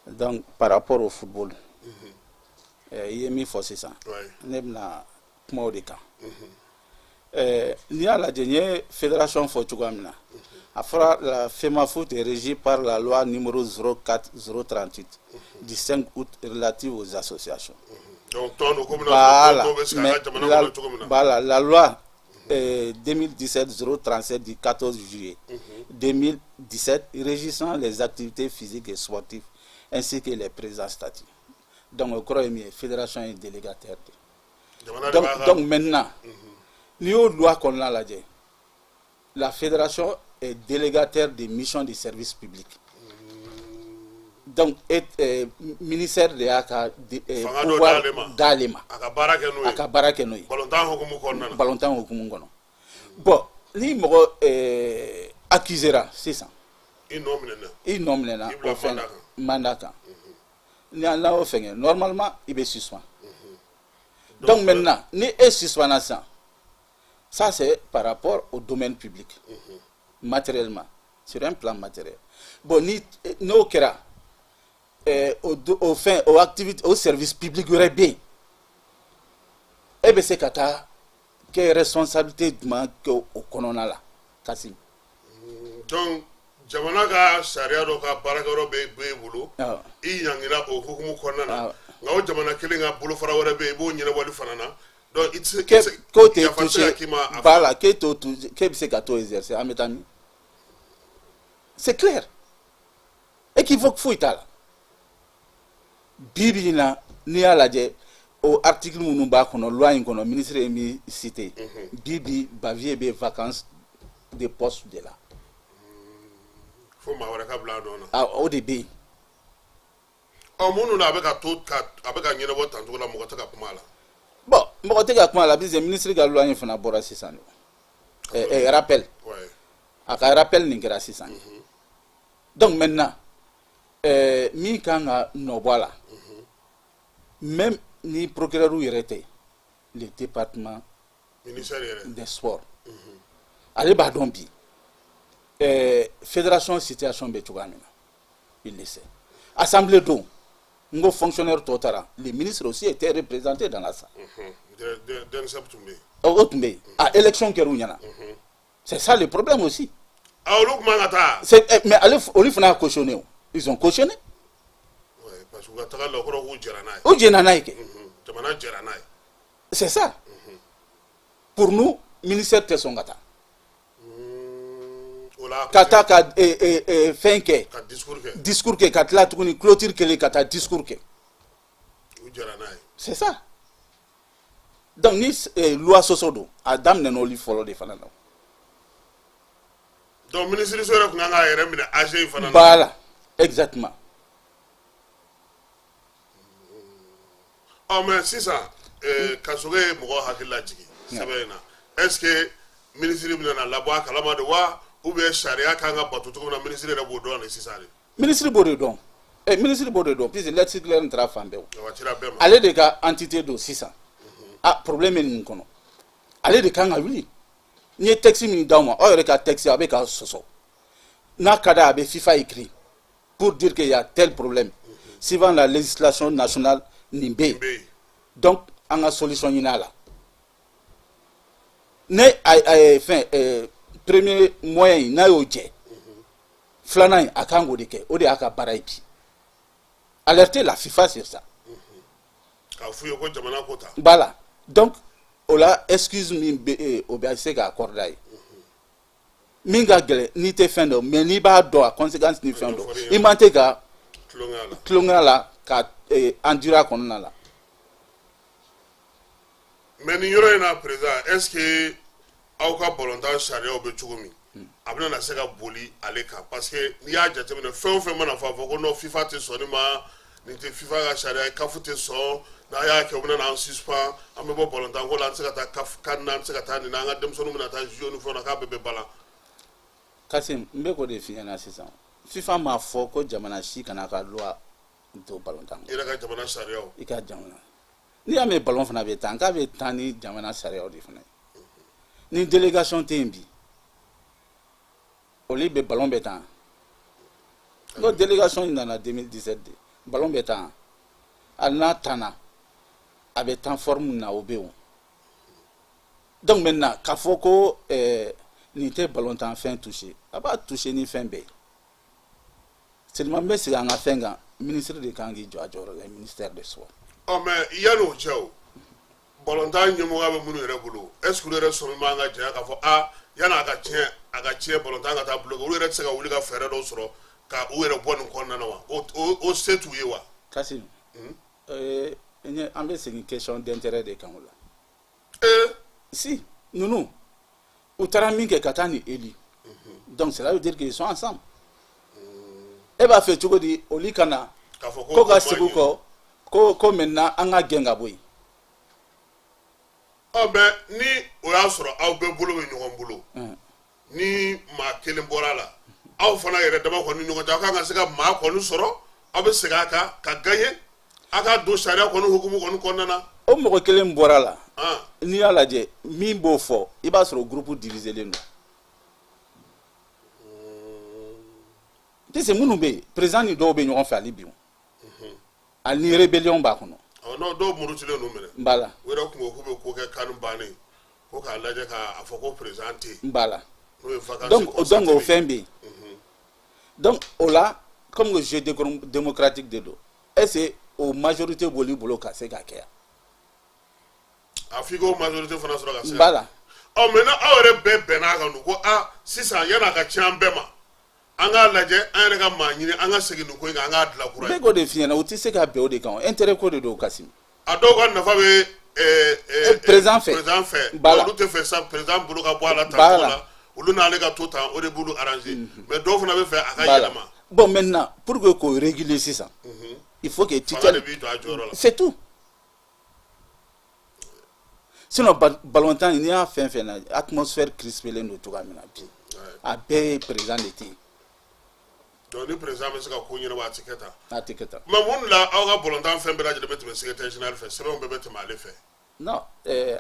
donc par rapport au football, i ye min fɔ sisan, ne bɛna kuma o de kan. N'i y'a lajɛ, n ye fédération fɔ cogoya min na, a fɔra la FEMAFOOT est régie par la loi numéro 04 038 du 5 août relative aux associations. Donc tɔn don komi n'a fɔ Voilà. tɔn dɔw bɛ sigi an Mais ka jamana la, kɔnɔ cogo min na. voilà, la loi 2017-037 du 14 juillet 2017 régissant les activités physiques et sportives ainsi que les présents statuts. Donc, o kɔrɔ ye min ye, fédération ye délégataire de ye. Jamana de Donc, b'a ka donc maintenant, n'i y'o loi kɔnɔna lajɛ, la fédération est délégataire des missions de service public. Donc, et, ministère de y'a ka Fanga dɔ pouvoir d'ale ma. D'ale ma. A ka baara kɛ n'o A ye. ka baara kɛ n'o ye. Balontan hukumu kɔnɔna na. Balontan hukumu kɔnɔ. Bon, ni mɔgɔ accusera sisan, I nɔ minɛna. I nɔ minɛna I bila o fɛn mandat kan. Mandat kan. Ni an y'o fɛngɛ, normalement i bɛ suspend. Donc maintenant, ni e suspendra sisan, ça c'est par rapport au domaine public, matériellement, sur un plan matériel. Bon, ni n'o kɛra, o fɛn, o activité, o service public wɛrɛ bɛ yen, e bɛ se ka taa kɛ responsabilité jumɛn kɛ o kɔnɔna la, Kassim? Donc jamana ka sariya dɔ ka baarakɛyɔrɔ bɛ e bolo. Awɔ. I ɲangira o hukumu kɔnɔna na. Awɔ. Nka o jamana kelen ka bolofara wɛrɛ bɛ yen, i b'o ɲɛnabɔli fana na. Donc i tɛ se i K'e tɛ se k'o tɛ yafa tɛ se ka touché k'i ma a voilà, k'e t'o touché, k'e bɛ se ka t'o exercer, an bɛ taa min? C'est clair, équivoque foyi t'a la. Bi bi in na, n'i y'a lajɛ, o article minnu b'a kɔnɔ, loi in kɔnɔ, ministre ye min cité, bi bi Bavieux bɛ vacance de poste de la. Fo maa wɛrɛ ka bila a nɔ na. Ah, o de bɛ yen. Ɔ, minnu na a bɛ ka to ka a bɛ ka ɲɛnabɔ tancogo la, mɔgɔ tɛ ka kuma a la. Bon, mɔgɔ tɛ ka kuma a la puisque ministre ka loi in fana bɔra sisan de, rappel. A ka rappel nin kɛra sisan. Donc maintenant, min kan ka nɔ bɔ a la, même ni procureur yɛrɛ tɛ, le département ministère yɛrɛ des sports, ale b'a dɔn bi fédération situation bɛ cogoya min na, il le sait. Assemblée don, n ko fonctionnaire tɔ taara, le ministre aussi était représenté dans la salle. DNSEP tun bɛ yen. O tun bɛ yen, a élection kɛra u ɲɛna. C'est ça le problème aussi. Ah, olu tun man ka taa. C'est mais ale, olu fana y'a cautionné o, ils ont cautionné. Ouais, parce que u ka taga la, o kɔrɔ k'u jɛra n'a ye. O jɛnna n'a ye kɛ. Jamana jɛra n'a ye. C'est ça. Pour nous, ministère tɛ sɔn ka taa. O la Ka taa ka fɛn kɛ. Ka discours kɛ. Discours kɛ, ka tila tuguni clôture kɛlen ka taa discours kɛ. U jɛra n'a ye. C'est ça. Donc ni loi sɔsɔ don, a daminɛna olu fɔlɔ de fana na. Donc ministre so yɛrɛ tun kan k'a yɛrɛ minɛ AG in fana na. Voilà, exactement. Ɔ, mais sisan Kasoge ye mɔgɔ hakili lajigin sɛbɛn in na. Est ce que ministre bɛna na labɔ a kalama de wa, ou bien sariya kan ka bato cogo min na, ministre yɛrɛ b'o dɔn de sisan de? Ministre b'o de dɔn. Ministre b'o de dɔn puisque lettre circulaire in taara fan bɛɛ o. A cira bɛɛ ma. Ale de ka entité don sisan. Ah, problème bɛ nin kɔnɔ. Ale de kan ka wuli. N'i ye texte min d'aw ma, aw yɛrɛ ka texte a bɛ ka sɔsɔ. N'a ka d'a ye, a bɛ FIFA écrit pour dire qu'il y a tel problème. Suivant la législation nationale, nin bɛ yen. Bɛ yen. Donc an ka solution ɲini a la. Ne a ye fɛn premier moyen in, n'a y'o jɛ, filanan in a kan k'o de kɛ, o de y'a ka baara ye bi. Alerter la FIFA sur ça. K'a f'u ye ko jamana ko ta. Voilà. Donc o la, excuse min bɛ yen, o bɛ se ka accorder a ye. Min ka gɛlɛn, n'i tɛ fɛn dɔn, mais n'i b'a dɔn a conséquence ni fɛn dɔn, i man tɛ ka tulonkɛ la. Tulonkɛ la ka endurer a kɔnɔna la. Mais nin yɔrɔ in na, président, est ce que aw ka balontan sariyaw bɛ cogo min, a bɛna na se ka boli ale kan? Parce que n'i y'a jateminɛ, fɛn o fɛn mana fɔ, a fɔ ko non, FIFA tɛ sɔn nin ma, nin tɛ FIFA ka sariya ye, CAF tɛ sɔn, n'a y'a kɛ u bɛna n'an suspend, an bɛ bɔ balontan ko la, an tɛ se ka taa CAF kan na, an tɛ se ka taa nin na, an ka denmisɛnninw bɛna taa jouer ni fɛnw na, k'a bɛɛ bɛ balan. Kasim, n bɛ k'o de f'i ɲɛna sisan. FIFA m'a fɔ ko jamana si kana ka loi don balontan I yɛrɛ ka jamana sariyaw. I ka jamana. N'i y'a mɛn ballon fana bɛ tan, k'a bɛ tan ni jamana sariyaw de fana ye. Ni délégation tɛ yen bi, olu bɛ ballon bɛ tan. N'o délégation in nana 2017 de, ballon bɛ tan. Hali n'a tanna, a bɛ tan forme na, o bɛ yen o. Donc maintenant, k'a fɔ ko nin tɛ ballon tan fɛn toucher, a b'a toucher ni fɛn bɛɛ ye. Seulement n bɛ segin an ka fɛn kan, ministre de kan k'i jɔ a jɔyɔrɔ la, ministère des sports. Ɔ, mais yanni o cɛ, o balontan ɲɛmɔgɔya bɛ minnu yɛrɛ bolo, est ce que olu yɛrɛ sɔmi b'an ka janya k'a fɔ a yanni a ka tiɲɛ, a ka tiɲɛ, balontan ka taa bloqué, olu yɛrɛ tɛ se ka wuli ka fɛɛrɛ dɔw sɔrɔ ka u yɛrɛ bɔ nin kɔnɔna na wa? O se t'u ye wa? Kasim, an bɛ segin question d'intérêt de kan o la. Si ninnu u taara min kɛ ka taa ni élu, donc cela veut dire qu'ils sont ensemble. E b'a fɛ cogo di olu ka na k'a fɔ ko ka o segin man ɲi? Kɔ ko maintenant an ka gɛn ka bɔ yen. Ɔ, mais ni o y'a sɔrɔ aw bɛɛ bolo bɛ ɲɔgɔn bolo, ni maa kelen bɔra a la, aw fana yɛrɛ dama kɔni ni ɲɔgɔn cɛ, aw kan ka se ka maa kɔni sɔrɔ, aw bɛ segin a kan ka gagner, a ka don sariya kɔni hukumu kɔni kɔnɔna na. O mɔgɔ kelen bɔra la, n'i y'a lajɛ, min b'o fɔ, i b'a sɔrɔ groupe diviselen don, puisque minnu bɛ yen, président ni dɔw bɛ ɲɔgɔn fɛ hali bi o, hali ni rébellion b'a kɔnɔ. Ɔ, n'o dɔw murutilen don minɛ. N b'a la. U yɛrɛ kun ko k'u bɛ ko kɛ kanu bannen ko k'a lajɛ k'a fɔ ko président tɛ yen. N b'a la. N'o ye vacances Donc o constatées. fɛn bɛ yen. Donc o la, comme que jeu démocratique de don, est ce que o majorité b'olu bolo ka se ka kɛ yan? A f'i k'o majorité fana sɔrɔ ka se. N b'a la. Ɔ, mais aw yɛrɛ bɛɛ bɛnn'a kan dun ko a sisan, yan'a ka tiɲɛ an bɛɛ ma, an k'a lajɛ an yɛrɛ ka maa ɲini, an ka segin nin ko in kan, an k'a dilan kura Bɛɛ ye. k'o de f'i ɲɛna, u tɛ se ka bɛn o de kan, o intérêt ko de don, Kasim. A dɔw ka nafa bɛ Président fɛ. Président fɛ. Voilà. Olu tɛ fɛ sa président bolo ka bɔ a la tan Voilà. cogo la, olu n'ale ka to tan, o de b'olu arranger, mais dɔw fana bɛ fɛ a ka Voilà. yɛlɛma. Bon, maintenant, pour que k'o réguler sisan, il faut que Fanga de tutelle b'i jɔ a jɔyɔrɔ la. C'est tout. Sinon ballontan, n'i y'a fɛn fɛn na, atmosphère crispélen don cogoya min na bi, a bɛɛ ye président de tɛ yen. Donc ni président bɛ se ka ko ɲɛnabɔ, a tɛ kɛ tan. A tɛ kɛ tan. Mais mun de la aw ka balontan fɛn bɛɛ lajɛlen bɛ tɛmɛ secrétaire général fɛ, sɛbɛnw bɛɛ bɛ tɛmɛ ale fɛ? Non,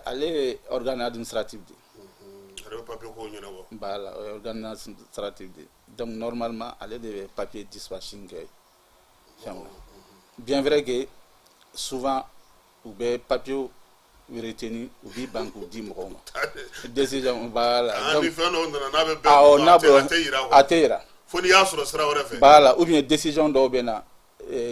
ale ye organe administratif de ye. Ale bɛ papier ko ɲɛnabɔ. Voilà, o ye organe administratif de ye. Donc normalement, ale de bɛ papier dispatching kɛ fɛnw na. Bien vrai que souvent u bɛ papier retenir, u b'i ban k'u di mɔgɔw ma, décision, voilà. Ah, ni Donc fɛn dɔw nana n'a bɛ bɛn, awɔ, n'a a tɛ a bɛ tɛ yira a quoi. Tɛ yira. Fo n'i y'a sɔrɔ sira wɛrɛ fɛ. Voilà, ou bien décision dɔw bɛ na,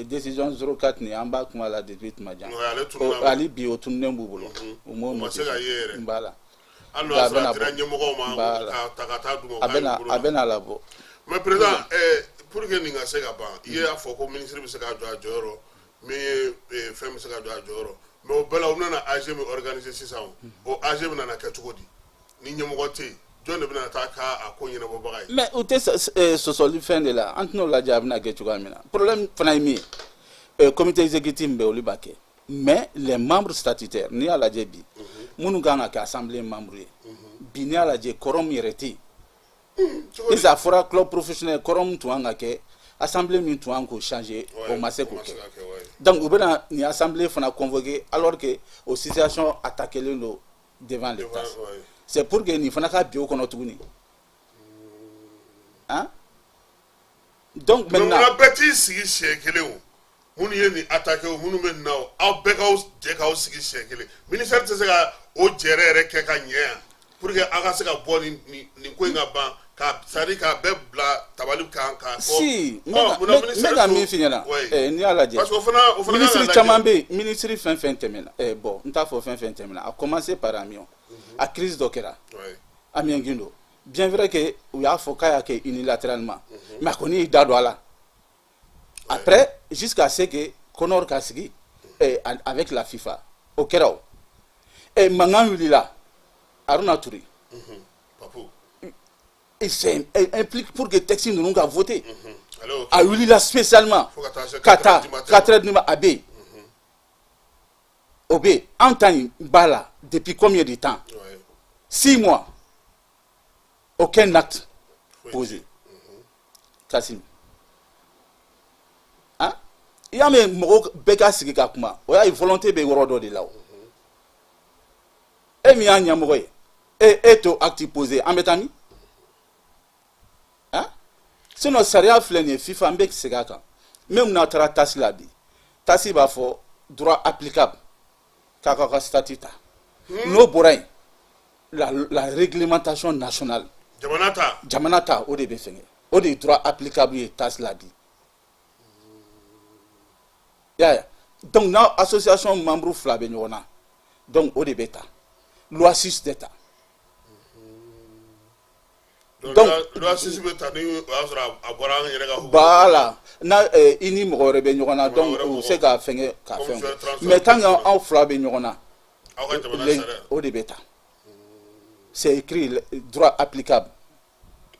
décision 04 nin, an b'a kuma la depuis tuma jan. Ouais, ale O tununna. Hali bi o tununnen b'u bolo, u m'o O ma se ka ye yɛrɛ. Voilà. Hali n'o y'a A sɔrɔ a bɛna dira bɔ. ɲɛmɔgɔw ma Voilà. ka ta ka taa d'u ma, u A k'a bɛna y'u bolo a la. bɛna labɔ. Mais président, pour que nin ka se ka ban, i y'a fɔ ko ministre bɛ se k'a jɔ a jɔyɔrɔ, min ye fɛn bɛ se ka jɔ a jɔyɔrɔ, mais o bɛɛ la, u bɛna AG min organiser sisan, o AG bɛna na kɛ cogo di ni ɲɛmɔgɔ tɛ yen? Jɔn de bɛna taa k'a ko ɲɛnabɔbaga ye? Mais u tɛ sɔsɔli fɛn de la, an tɛn'o lajɛ a bɛna kɛ cogoya min na. Problème fana ye min ye, comité exécutif min bɛ, olu b'a kɛ, mais les membres statutaires, n'i y'a lajɛ bi, minnu kan ka kɛ assemblée membre ye bi, n'i y'a lajɛ, quorum yɛrɛ tɛ yen. Cogo di? Sisan a fɔra club professionnel, quorum tun kan ka kɛ assemblée min tun kan k'o changer, o ma se O k'o ma se kɛ. ka kɛ, ouais. Donc u bɛna nin assemblée fana convoquer alors que o situation attaquélen don devant le Devant, TAS. ouais. C'est pour que nin fana ka bin o kɔnɔ tuguni, hein. Donc Mais maintenant munna bɛɛ t'i sigi siɲɛ kelen? O minnu ye nin attaqué, o minnu bɛ nin na, o aw bɛɛ k'aw jɛ k'aw sigi siɲɛ kelen, ministère tɛ se ka o jɛrɛ yɛrɛ kɛ ka ɲɛ yan pour que aw ka se ka bɔ nin ko in ka ban ka, c'est à dire k'a bɛɛ bila tabali kan k'a fɔ. Si, n Ɔ, bɛ munna ka n bɛ ministère ka t'o- min f'i ɲɛna, Ouais. n'i y'a lajɛ, Parce que o fana kan ka minisiri lajɛ. caman bɛ yen, minisiri fɛn fɛn tɛmɛna, bon, n t'a fɔ fɛn fɛn tɛmɛna, a commencé par Amion, a crise dɔ kɛra. Amion Guindo, bien vrai que u y'a fɔ k'a y'a kɛ unilatéralement, mais a kɔni y'i da don a la après, jusqu'à ce que CONOR ka sigi avec la FIFA, o kɛra. O mankan wulila, Haruna Touré Papu. Il s'est implique pour que texte ninnu ka voter. Ale y'o kɛ. A wulila spécialement Fo ka taa se ka 4 taa heures du matin. 4 heures du matin, a bɛ yen, o bɛ yen. An ta in b'a la depuis combien de temps? 6 mois, aucun acte Foyi. Posé. Kassim, hein, i y'a mɛn, mɔgɔw bɛɛ ka sigi ka kuma, o y'a ye volonté bɛ yɔrɔ dɔ de la. O e min y'a ɲɛmɔgɔ ye, e t'o acte posé, an bɛ taa min, hein? Sinon sariya filɛ nin ye, FIFA, n bɛ segin a kan, même n'a taara TAS la bi, TAS b'a fɔ droit applicable k'a ka statut ta, n'o bɔra yen, la réglementation nationale. Jamana ta. Jamana ta, o de bɛ fɛngɛ, o de ye droit applicable ye TAS la bi, i y'a ye. Donc n'a association membre fila bɛ ɲɔgɔn na, donc o de bɛ ta, loi 6 tɛ ta. Donc loi 6 bɛ ta ni o y'a sɔrɔ a bɔra an yɛrɛ ka hukumu. Voilà, n'a i ni mɔgɔ wɛrɛ bɛ ɲɔgɔn na, donc u bɛ se ka fɛngɛ ka fɛn, mais tant que aw fila bɛ ɲɔgɔn na, aw ka jamana sariya, o de bɛ ta. C'est écrit, droit applicable.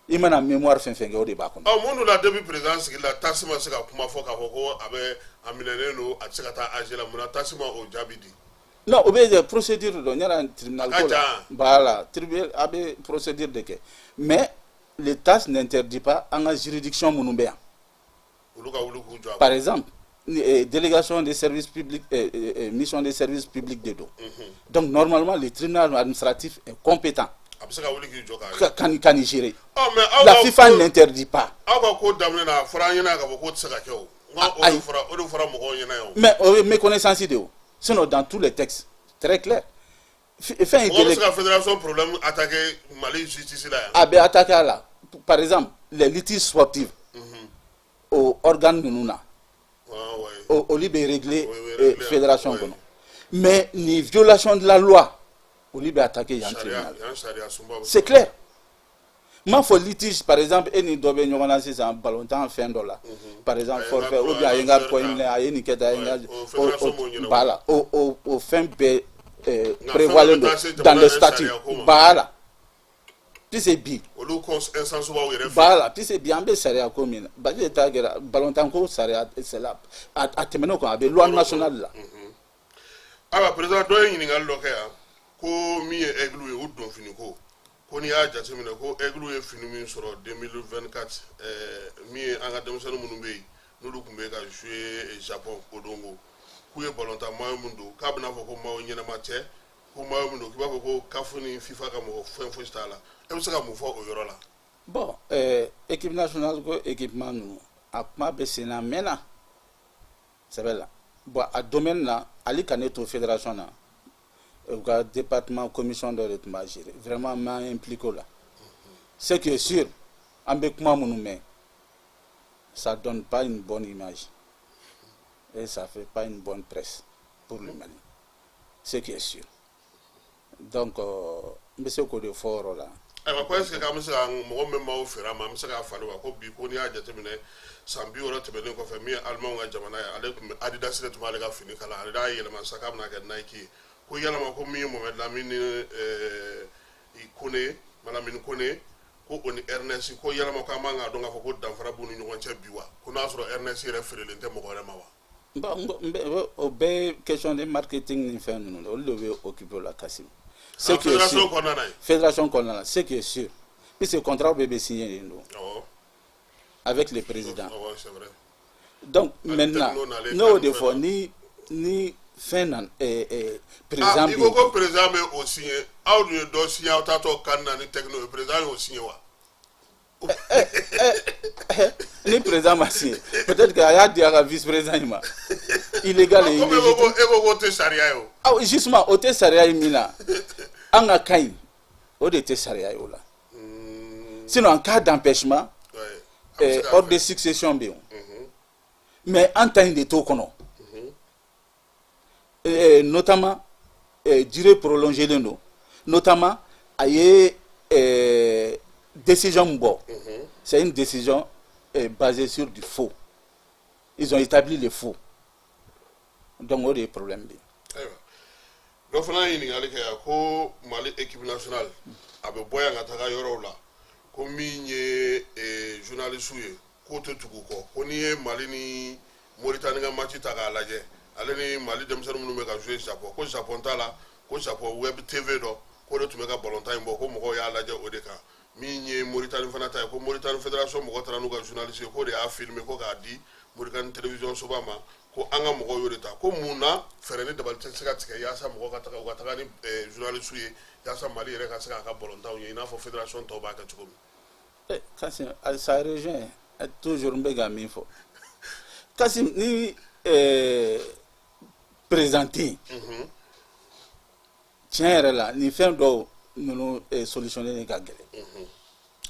I mana mémoire fɛn fɛn kɛ, o de b'a kɔnɔ. Ɔ, mun dun la, depuis président sigi la, TAS ma se ka kuma fɔ k'a fɔ ko a bɛ a minɛnen don, a tɛ se ka taa AG la? Mun na TAS ma o jaabi di? Non, o bɛ procédure dɔn yala tribunal ko la. Voilà, tribunal a bɛ procédure de kɛ, mais le TAS n'interdit pas an ka juridiction minnu bɛ yan. Olu ka wuli k'u jɔ. Par exemple, délégation des services publics, mission des services publics de don. Donc normalement, le tribunal administratif est compétent. A bɛ se ka wuli k'i jɔ k'a ka nin gérer. Ɔ, mais aw La FIFA n'interdit pas. Aw ka ko daminɛ na, a fɔra an ɲɛna k'a fɔ k'o tɛ se ka kɛ o. Nka o de fɔra, o de fɔra mɔgɔw ɲɛna yan o. Mais o ye méconnaissance de o. Sinon, dans tous les textes, très clair. Fɛn ye Mɔgɔ bɛ se ka fédération problème attaquer Mali justice la yan? A bɛ attaquer a la. Par exemple, les litiges sportifs, o organe ninnu na, olu bɛ régler fédération kɔnɔ. Mais ni violation de la loi, olu bɛ attaquer yan tribunal. C'est clair. N m'a fɔ litige, par exemple, e ni dɔ bɛ ɲɔgɔn na sisan balontan fɛn dɔ la, par exemple forfait, ou bien a ye n ka point minɛ, a ye nin kɛ tan, a ye n ka, voilà, o fɛn bɛɛ prévoilen don dans les statuts. Voilà, puisque bi Olu instance b'aw yɛrɛ fɛ. Voilà, puisque bi an bɛ sariya ko min na, Baji ta kɛra balontan ko sariya, c'est là, a tɛmɛn'o kan, a bɛ loi nationale la. Ayiwa, président, dɔ ye ɲininkali dɔ kɛ yan ko min ye Aigle ye, u don fini ko, ko n'i y'a jateminɛ ko Aigle ye fini min sɔrɔ 2024, min ye an ka denmisɛnnin minnu bɛ yen, n'olu tun bɛ ka jouer Japon o don, ko k'u ye balontan maillot min don, k'a bɛna fɔ ko maillot ɲɛnama tɛ, ko maillot min don, k'i b'a fɔ ko CAF ni FIFA ka mɔgɔ fɛn fosi t'a la. E bɛ se ka mun fɔ o yɔrɔ la? Bon, équipe nationale ko équipement ninnu, a kuma bɛ sen na, a mɛnna sɛbɛ la. Bon, a domaine na, hali ka ne to fédération na, u ka département commission dɔ de tun b'a gérer. Vraiment, n m'an impliqué o la. Ce qui est sûr, an bɛ kuma minnu mɛn, ça donne pas une bonne image et ça fait pas une bonne presse pour le Mali, ce qui est sûr. Donc n bɛ se k'o de fɔ o yɔrɔ la. Ayiwa, ko est ce que an bɛ se ka mɔgɔ min m'aw feere a ma, an bɛ se k'a falen wa? Ko bi, ko n'i y'a jateminɛ, san 60 tɛmɛnen kɔfɛ, min ye Alimanw ka jamana ye, ale tun bɛ Adidas de tun b'ale ka fini kala, ale y'a yɛlɛma sisan k'a bɛna kɛ Nike ye. Ko yalama ko min ye Mohamed Lamine Kone, Malamine Kone, ko o ni Ernest, ko yalama ko an man k'a dɔn k'a fɔ ko danfara b'u ni ɲɔgɔn cɛ bi wa? Ko n'a sɔrɔ Ernest yɛrɛ feerelen tɛ mɔgɔ wɛrɛ ma wa? Bon, o bɛɛ ye question de marketing ni fɛn ninnu, olu de bɛ occuper o la, Kassim. Ce qui est sûr, kɔnɔna na ye. Fédération kɔnɔna na, ce qui est sûr, puisque contrat bɛɛ bɛ signé yen don avec le président. Awɔ, c'est vrai. Donc maintenant, ne y'o de fɔ, ni fɛn na président bɛ yen. I ko ko président bɛ o signé, aw dun ye dɔ signé, aw taatɔ kan na ni techno ye, président y'o signé wa? Ni président ma signé, peut-être que a y'a di a ka vice président in ma, illégal et illégitime. E ko k'o tɛ sariya ye o. Aw, justement, o tɛ sariya ye min na, an ka cas in, o de tɛ sariya ye o la. Sinon, en cas d'empêchement, ordre de succession bɛ yen, mais an ta in de t'o kɔnɔ. Notamment durée prolongée len don, notamment a ye décision min bɔ, c'est une décision basée sur du faux. Ils ont établi le faux, donc o de ye problème bɛ yen. Ayiwa, dɔ fana ye ɲininkali kɛ yan ko Mali équipe nationale a bɛ bɔ yan ka taga yɔrɔw la, ko min ye journaliste ye, k'o tɛ tugu u kɔ, ko n'i ye Mali ni Moritani ka match ta k'a lajɛ, ale ni Mali denmisɛnnin minnu bɛ ka jouer Japon, ko Japon t'a la, ko Japon web TV dɔ k'o de tun bɛ ka balontan in bɔ, ko mɔgɔw y'a lajɛ o de kan. Min ye Moritani fana ta ye, ko Moritani fédération mɔgɔ taara n'u ka journaliste ye, k'o de y'a filmer ko k'a di Moritani télévision soba ma, ko an ka mɔgɔw y'o de ta. Ko mun na fɛɛrɛ ni dabali tɛ se ka tigɛ yaasa mɔgɔ ka taga, u ka taga ni journaliste ye, yaasa Mali yɛrɛ ka se k'a ka balontanw ye i n'a fɔ fédération tɔw b'a kɛ cogo min? Kassim, ça rejoint toujours n bɛ ka min fɔ, Kassim, ni président tɛ yen, tiɲɛ yɛrɛ la, nin fɛn dɔw ninnu solutionner ka gɛlɛn.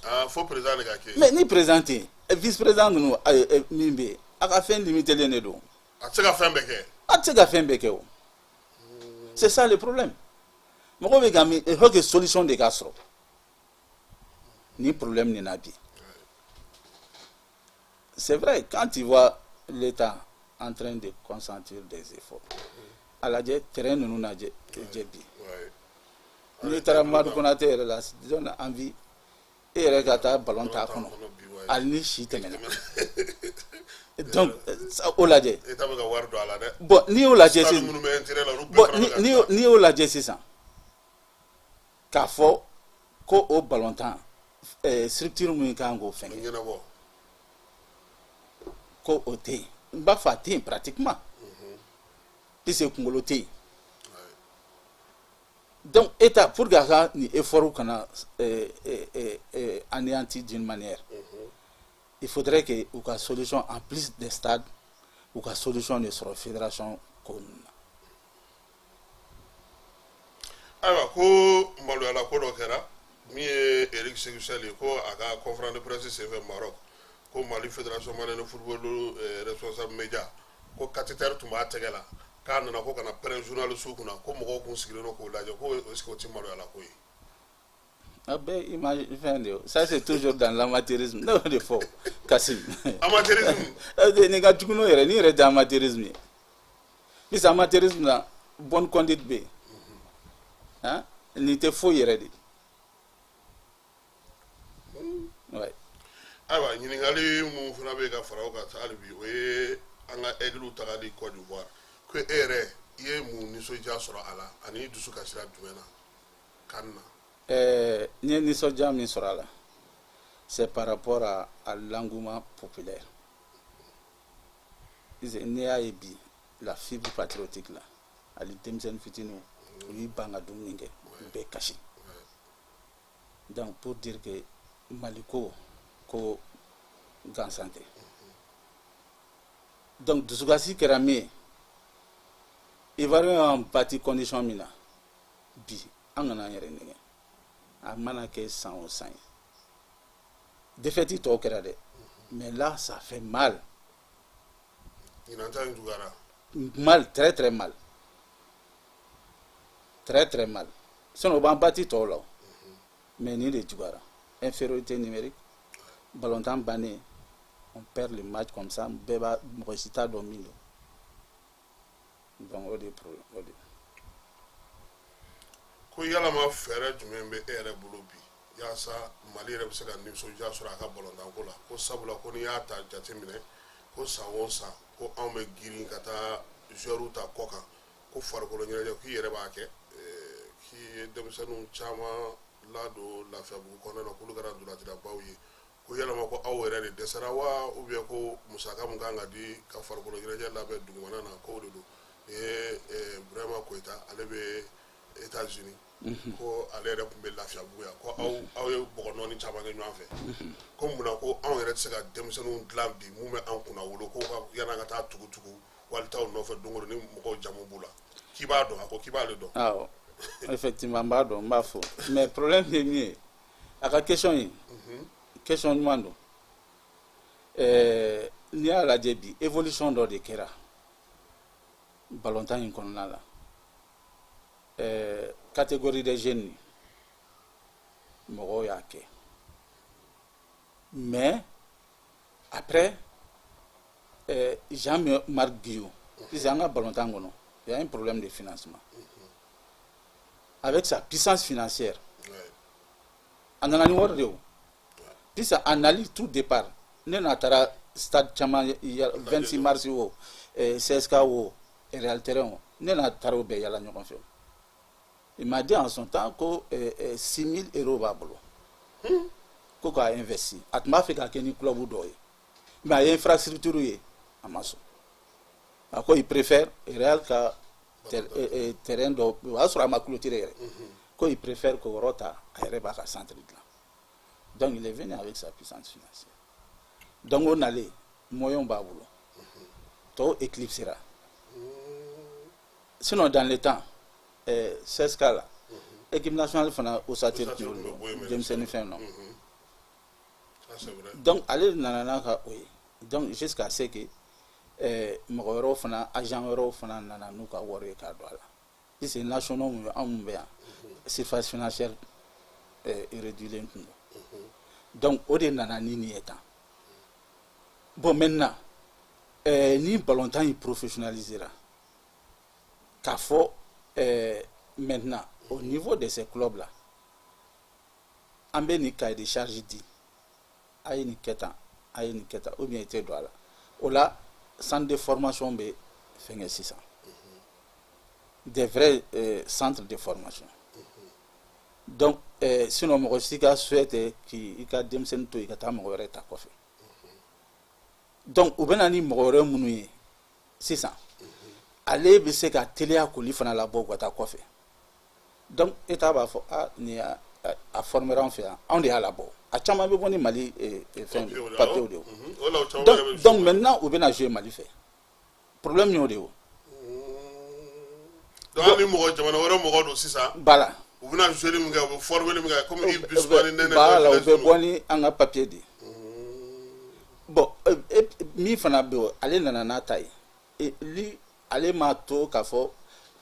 Ah, fo président de ka kɛ. Mais ni président tɛ yen, vice président ninnu min bɛ yen, a ka fɛn limité len de don. A tɛ se ka fɛn bɛɛ kɛ. An tɛ se ka fɛn bɛɛ kɛ o. C'est ça le problème. Mɔgɔw bɛ ka min, il faut que solution de ka sɔrɔ ni problème nin na bi. C'est vrai, quand tu vois l'État en train de consentir des efforts, a lajɛ terrain ninnu lajɛ jɛ bi. N'i taara Madu Konate yɛrɛ la, donne envie e yɛrɛ ka taa ballon t'a kɔnɔ hali ni si tɛmɛna. Donc o lajɛ. État bɛ ka wari don a la dɛ. Bon, n'i y'o lajɛ Stade sisan minnu bɛ intérieur la, olu bɛɛ bon fana bɛ ka ni n'i y'o lajɛ sisan k'a fɔ ko o ballon tan structure min kan k'o fɛngɛ ɲɛnabɔ, ko o tɛ yen, n b'a fɔ a tɛ yen pratiquement, puisque kunkolo tɛ yen. Donc État, pour que a ka nin effort kana anéanti d'une manière, il faudrait que u ka solution, en plus des stades, u ka solution de sɔrɔ fédération ko ninnu na. Ayiwa, ko maloyala ko dɔ kɛra min ye Eric Sékou Chelle ye, ko a ka conférence de presse senfɛ Maroc, ko Mali Fédération malienne de football responsable média, ko cathéter tun b'a tɛgɛ la, k'a nana ko ka na pɛrɛn journaliste kunna, ko mɔgɔw kun sigilen don k'o lajɛ, ko est ce que o ti maloyala ko ye? A bɛɛ image fɛn de ye. Ça, c'est toujours dans l'amateurisme. Ne y'o de fɔ, Kassim. Amateurisme. Nin ka jugu n'o yɛrɛ, nin yɛrɛ tɛ amateurisme ye, puisque amateurisme la, bonne conduite bɛ yen. Han, nin tɛ foyi yɛrɛ de, ouais. Ayiwa, ɲininkali mun fana bɛ yen ka fara o kan hali bi, o ye an ka Aigles tagali Côte d'Ivoire, ko e yɛrɛ i ye mun nisɔndiya sɔrɔ a la, ani i dusu kasira jumɛn na kan na? N ye nisɔndiya min sɔrɔ a la, c'est par rapport à l'engouement populaire. N'i y'a ye bi, la fibre patriotique la, hali denmisɛnnin fitininw, u y'i ban ka dumuni kɛ, u bɛɛ kasi. Donc pour dire que Mali ko ko gansan tɛ. Donc dusukasi kɛra min ye, Ivoirien y'an bati condition min na bi, an kana an yɛrɛ nɛgɛ. A mana kɛ san o san ye, défaite tɔw kɛra dɛ, mais là, ça fait mal. Ɲinan ta in juguyara. Mal, très très mal, très très mal. Sinon o b'an bati tɔw la o, mais nin de juguyara. Infériorité numérique, ballontan bannen, on perd le match comme ça, bɛɛ b'a, mɔgɔ si t'a dɔn min don. Donc o de ye problème o de. Ko yalama fɛɛrɛ jumɛn bɛ e yɛrɛ bolo bi yaasa Mali yɛrɛ bɛ se ka nisɔndiya sɔrɔ a ka balontanko la? Ko sabula ko n'i y'a ta jateminɛ, ko san o san ko anw bɛ girin ka taa joueurs ta kɔ kan, ko farikolo ɲɛnajɛ, k'i yɛrɛ b'a kɛ, k'i ye denmisɛnninw caman ladon Lafiyabugu kɔnɔna na, k'olu kɛra ntolancilabaw ye, ko yalama ko aw yɛrɛ de dɛsɛra wa, ou bien ko musaka mun kan ka di ka farikolo ɲɛnajɛ labɛn dugumana na, k'o de don? Nin ye Burama Koyita, ale bɛ États-Unis, ko ale yɛrɛ tun bɛ Lafiyabugu yan, ko aw ye bɔgɔ nɔɔni caman kɛ ɲɔgɔn fɛ, ko munna ko anw yɛrɛ tɛ se ka denmisɛnninw dilan bi mun bɛ an kunna wolo, ko ka yan'an ka taa tugu-tugu walitaw nɔfɛ don o don ni mɔgɔw jamu b'u la, k'i b'a dɔn? A ko k'i b'ale dɔn. Awɔ, effectivement, n b'a dɔn, n b'a fɔ, mais problème ye min ye, a ka question ye question ɲuman don. N'i y'a lajɛ bi, évolution dɔ de kɛra balontan in kɔnɔna la. Catégorie des jeunes, mɔgɔw y'a kɛ, mais après Jean-Marc Guillou, puisque an ka balontan kɔnɔ, il y a un problème de financement, avec sa puissance financière, a nana ni wari de o, puisque a nali tout départ, ne n'a taara stade caman, 26 mars o, CSK o, Real terrain o, ne n'a taara o bɛɛ yala ɲɔgɔn fɛ. Il m'a dit en son temps ko 6 000 euros b'a bolo ko k'a investi. A tun b'a fɛ k'a kɛ ni club dɔ ye, mais a ye infrastructure ye, a ma sɔn. A ko il préfère Real ka terrain dɔ, o y'a sɔrɔ a ma clôturer yɛrɛ, ko il préfère k'o yɔrɔ ta, a yɛrɛ b'a ka centre dilan. Donc il est venu avec sa puissance financière. Donc o nalen, moyen b'a bolo, tɔw éclipsera. Sinon dans le temps, CSK la, équipe nationale fana ossature tun y'olu denmisɛnnin fɛn nɔ. Donc ale nana n'a ka o ye, donc jusqu'à ce que Mɔgɔ wɛrɛw fana, agent wɛrɛw fana nana n'u ka wari ye k'a don a la, puisque nationaux mun bɛ, anw mun bɛ yan, surface financière réduilen tun don. Donc o de nana ni nin ye tan. Bon, maintenant, ni balontan in professionnalisera k'a fɔ, maintenant, au niveau de ces clubs là, an bɛ nin cahier de charge di, a ye nin kɛ tan, a ye nin kɛ tan, ou bien i tɛ don a la. O la, centre de formation bɛ fɛnkɛ sisan, des vrais centres de formation. Donc sinon mɔgɔ si ka souhait tɛ k'i ka denmisɛnnin to yen ka taa mɔgɔ wɛrɛ ta kɔfɛ. Donc u bɛ na ni mɔgɔ wɛrɛ minnu ye sisan, ale bɛ se ka teliya k'olu fana labɔ ka taa kɔfɛ. Donc État b'a fɔ: a nin a formera an fɛ yan, anw de y'a labɔ. A caman bɛ bɔ ni Mali fɛn papier de ye. Donc maintenant u bɛna jouer Mali fɛ, problème y'o de ye o. Donc hali ni mɔgɔ jamana wɛrɛ mɔgɔ don sisan, u bɛna jouer min kɛ, u bɛ former min kɛ, comme Yves Bissouma ni Nɛnɛ. Voilà, u bɛ bɔ ni an ka papier de ye. Bon, min fana bɛ yen, ale nana n'a ta ye, lui, ale m'a to k'a fɔ,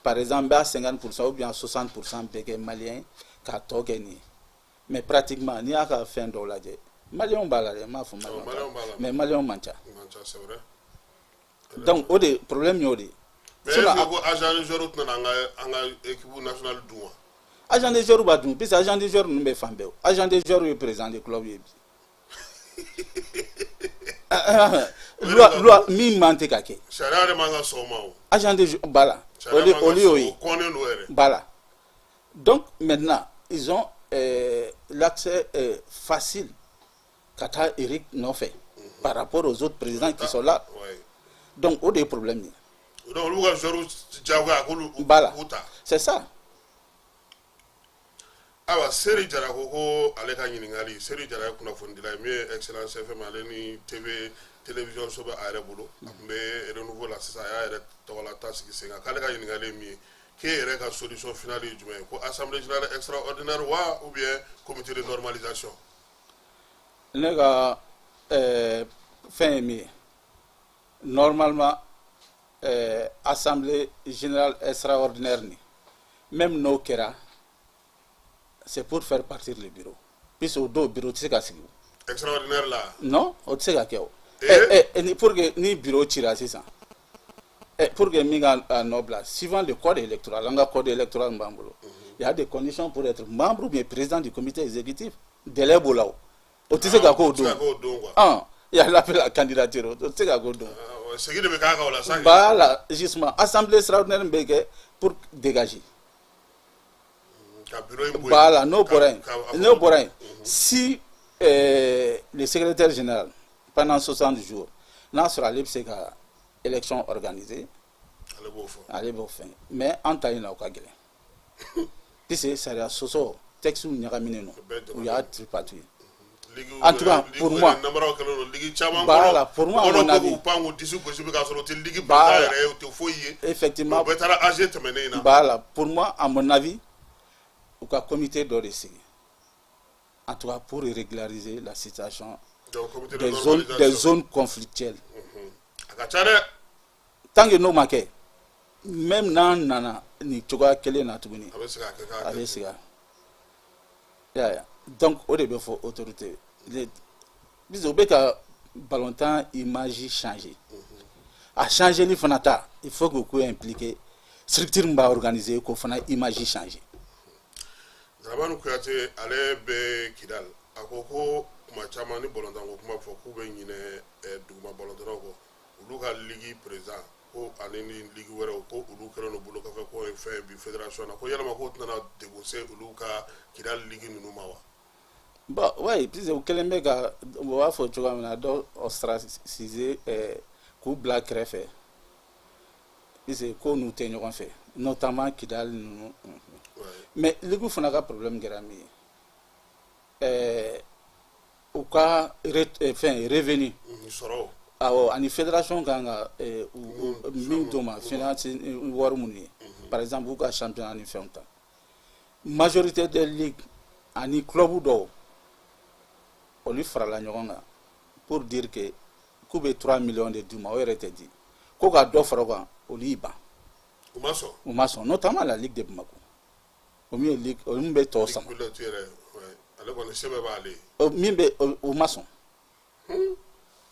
par exemple, n b'a 50% ou bien 60% bɛɛ kɛ malien k'a tɔ kɛ nin ye. Mais pratiquement, n'i y'a ka fɛn dɔw lajɛ, maliyɛnw b'a la dɛ, n m'a fɔ maliyɛnw t'a la, mais maliyɛnw man ca. Donc o de problème y'o de ye. Mais est-ce que ko agent de joueur tɛna an ka équipe nationale dun wa? Agent de joueur b'a dun, puisque agent de joueur ninnu bɛ fan bɛɛ. O agent de joueur ye président de club ye bi. Loi min man tɛ ka kɛ. Sariya yɛrɛ man ka sɔn o ma o. Agent de joueur, voilà, olu y'o ye. O kɔnnen don yɛrɛ. Voilà, donc maintenant ils ont l'accès facile ka taa Eric nɔfɛ par rapport aux autres présidents qui sont là. Donc o de ye problème ye. Donc olu ka joueur diyagoya k'olu Voilà. k'u ta. C'est ça. Ayiwa, Seri Jara ko ale ka ɲininkali. Seri Jara ye kunnafonidila ye min ye Excellence FM, ale ni TV télévision so bɛ a yɛrɛ bolo. A tun bɛ Renouveau la, sisan a y'a yɛrɛ tɔgɔla ta sigi sen kan. K'ale ka ɲininkali ye min ye, k'e yɛrɛ ka solution finale ye jumɛn ye? Ko assemblée générale extraordinaire wa, ou bien comité de normalisation? Ne ka fɛn ye min ye, normalement, assemblée générale extraordinaire ni même n'o kɛra, c'est pour faire partir le bureau, puisque o dɔw bureau tɛ se ka sigi o. Extraordinaire la? Non, o tɛ se ka kɛ o. Eh? Ni pour que ni bureau cira sisan, pour que min ka a nɔ bila, suivant le code électoral, an ka code électoral min b'an bolo, il y a des conditions pour être membre ou bien président du comité exécutif. Délai b'o la, o o tɛ se ka k'o O tɛ se ka don. k'o don quoi. Ah, il y a l'appel à candidature, o tɛ se ka k'o don. Ah, segin de bɛ k'a kan o la sa. Voilà, justement, assemblée extraordinaire bɛ kɛ pour dégager. Ka bureau in bɔ yen. Voilà, n'o bɔra yen, n'o bɔra yen, si le secrétaire général, pendant 60 jours, n'a sɔrɔ ale bɛ se ka élection organiser. Ale b'o fɔ. Ale b'o fɛn, mais an ta in na, o ka gɛlɛn, puisque sariya sɔsɔ texte ɲagaminen don, u y'a tripatouiller. En tout cas, pour moi, namaraw kɛlen don ligue caman. Voilà, pour moi, à mon avis. K'u pan k'u disi gosi bi k'a sɔrɔ u tɛ ligue Voilà. président yɛrɛ ye, u tɛ foyi ye. Effectivement. O bɛɛ taara AG tɛmɛnen in na. Voilà, pour moi, à mon avis, u ka comité dɔ de sigi, en tout cas pour régulariser la situation. Donc comité de Des zones, des normalisation. zones conflictuelles. A ka ca dɛ. Tant que n'o ma kɛ, même n'an nana nin cogoya kelen na tuguni, A bɛ se k'a kɛ k'a a bɛ kɛ. sigi a y'a ye. Donc o de bɛ fɔ autorité puisque u bɛ ka ballontan image changer, a changeli fana ta, il faut que k'u impliquer structure min b'a organiser k'o fana image changer. Dramani Kuyate, ale bɛ Kidal, a ko ko kuma caman ni balontan ko kuma fɔ, k'u bɛ ɲinɛ duguma balontannaw kɔ. Olu ka ligue président ko ani ni ligue wɛrɛw ko olu kɛlen don bolo kɔfɛ ko ye fɛn bi fédération na, ko yalama k'o tɛna degun se olu ka Kidal ligue ninnu ma wa? Bon, oui, puisque u kɛlen bɛ ka, u b'a fɔ cogoya min na, dɔ ostraciser, k'u bila kɛrɛfɛ, puisque ko n'u tɛ ɲɔgɔn fɛ, notamment Kidal ninnu. Mais ligue fana ka problème kɛra min ye, u ka fɛn revenu. Sɔrɔ. Awɔ, ani fédération kan ka min d'u ma, finance wari minnu ye, par exemple u ka championnat ni fɛnw ta, majorité des ligues ani club dɔw, olu farala ɲɔgɔn kan pour dire que k'u bɛ 3 millions de d'u ma, o yɛrɛ tɛ di. Ko ka dɔ fara o kan, olu y'i ban. U ma sɔn. U ma sɔn, notamment la Ligue de Bamako, o min ye ligue, o min bɛ tɔw sama. Ligue pilote yɛrɛ, ouais. Ale kɔni se bɛɛ b'ale ye. O min bɛ, o ma sɔn.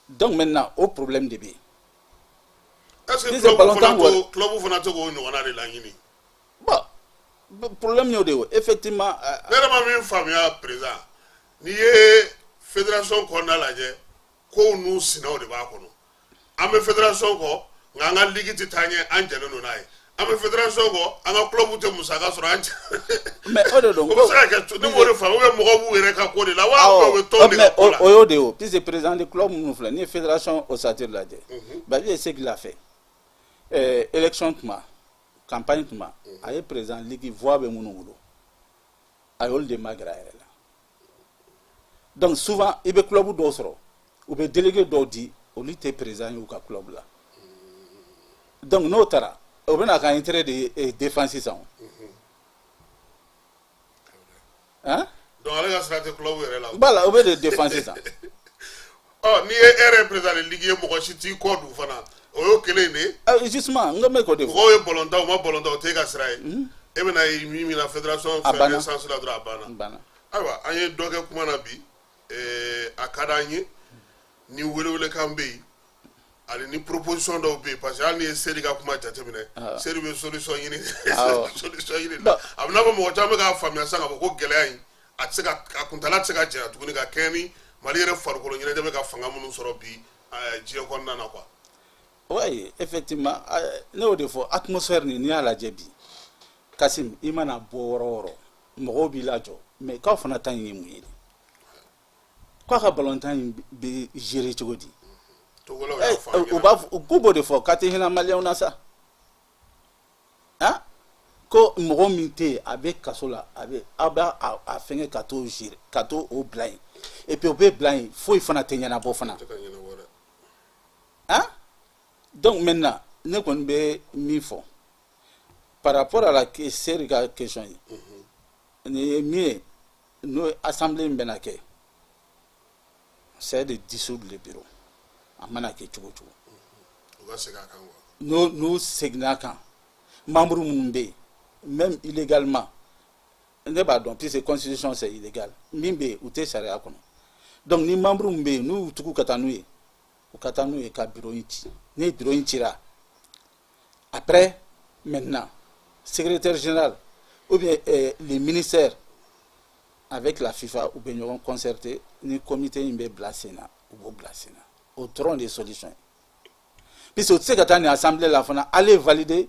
Donc maintenant, o problème de bɛ yen. Est ce que Disait club ballontan fana wari. t'o club fana tɛ k'o ɲɔgɔnna de laɲini? Bon, problème y'o de ye o, effectivement. Ne yɛrɛ ma min faamuya, président, n'i ye fédération kɔnɔna lajɛ, kow n'u sinaw de b'a kɔnɔ. An bɛ fédération kɔ, nka an ka ligue tɛ taa ɲɛ, an jɛlen don n'a ye. An bɛ fédération kɔ, an ka club tɛ musaka sɔrɔ, an jɛ. Mais o de don. O bɛ se ka kɛ, ne b'o de faamu, ou bien mɔgɔw b'u yɛrɛ ka ko de la wa, ou bien u bɛ tɔn de ka Mais ko la? O y'o de ye o, puisque président de club minnu filɛ, n'i ye fédération ossature lajɛ, Babi ye ce qu'il a fait, élection tuma, campagne tuma, a ye président ligue voix bɛ minnu bolo, a y'olu de magɛrɛ a yɛrɛ la. Donc souvent, i bɛ club dɔw sɔrɔ, u bɛ délégué dɔw di, olu tɛ président ye u ka club la. Donc n'o taara, o bɛna ka intérêt de défense sisan o. Hein? Donc ale ka sira tɛ club yɛrɛ la. Voilà, o bɛ de défense sisan. Ɔ, n'i ye e yɛrɛ président de ligue ye, mɔgɔ si t'i kɔ dun fana, o y'o kelen in de ye. Justement, n ko bɛ k'o de fɔ. Mɔgɔw ye bɔlɔnta, u ma bɔlɔnta, o t'e ka sira ye. E bɛna ye min na fédération A fɛn banna. instance la dɔrɔn, a banna. Banna. Ayiwa, an ye dɔ kɛ kuma na bi. A ka d'an ye ni welewelekan bɛ yen, ani ni proposition dɔw bɛ yen, parce que hali n'i ye Seri ka kuma jateminɛ, Seri bɛ solution ɲini, solution ɲini la. A bɛ n'a fɔ mɔgɔ caman bɛ k'a faamuya sisan k'a fɔ ko gɛlɛya in, a tɛ se ka, a kuntala tɛ se ka janya tuguni ka kɛɲɛ ni Mali yɛrɛ farikolo ɲɛnajɛ bɛ ka fanga minnu sɔrɔ bi diɲɛ kɔnɔna na quoi. Oui, effectivement, ne y'o de fɔ, atmosphère nin, n'i y'a lajɛ bi, Kasim, i mana bɔ yɔrɔ o yɔrɔ, mɔgɔw b'i lajɔ, mais k'aw fana ta in ye mun ye de? K'a ka balontan in bɛ gérer cogo di? Togolaw y'a fɔ an U ɲɛna. b'a fɔ k'u b'o de fɔ k'a tɛ hinɛ maliyɛnw na sa, han, ko mɔgɔ min tɛ yen, a bɛ kaso la, a bɛ aw b'a a fɛngɛ ka t'o gérer, ka t'o o bila yen, et puis o bɛ bila yen, foyi fana tɛ ɲɛnabɔ fana. Tɛ ka ɲɛnabɔ dɛ. Hein? Donc maintenant, ne kɔni bɛ min fɔ par rapport à la Seri ka question ye, nin ye min ye, n'o ye assemblée min bɛna kɛ, c'est de dissoudre le bureau, a mana kɛ cogo o cogo. U ka segin a kan quoi. N'u seginna kan, membre minnu bɛ yen, même illégalement, ne b'a dɔn, puisque constitution, c'est illégal, min bɛ yen, u tɛ sariya kɔnɔ. Donc ni membre min bɛ yen, n'u y'u tugu ka taa n'u ye, u ka taa n'u ye ka bureau in ci. Ni bureau in cira, après maintenant, secrétaire général ou bien le ministère avec la FIFA, u bɛ ɲɔgɔn concerté, ni comité in bɛ bila sen na, u b'o bila sen na. O dɔrɔn de ye solution ye, puisque u tɛ se ka taa nin assemblée la fana, aller valider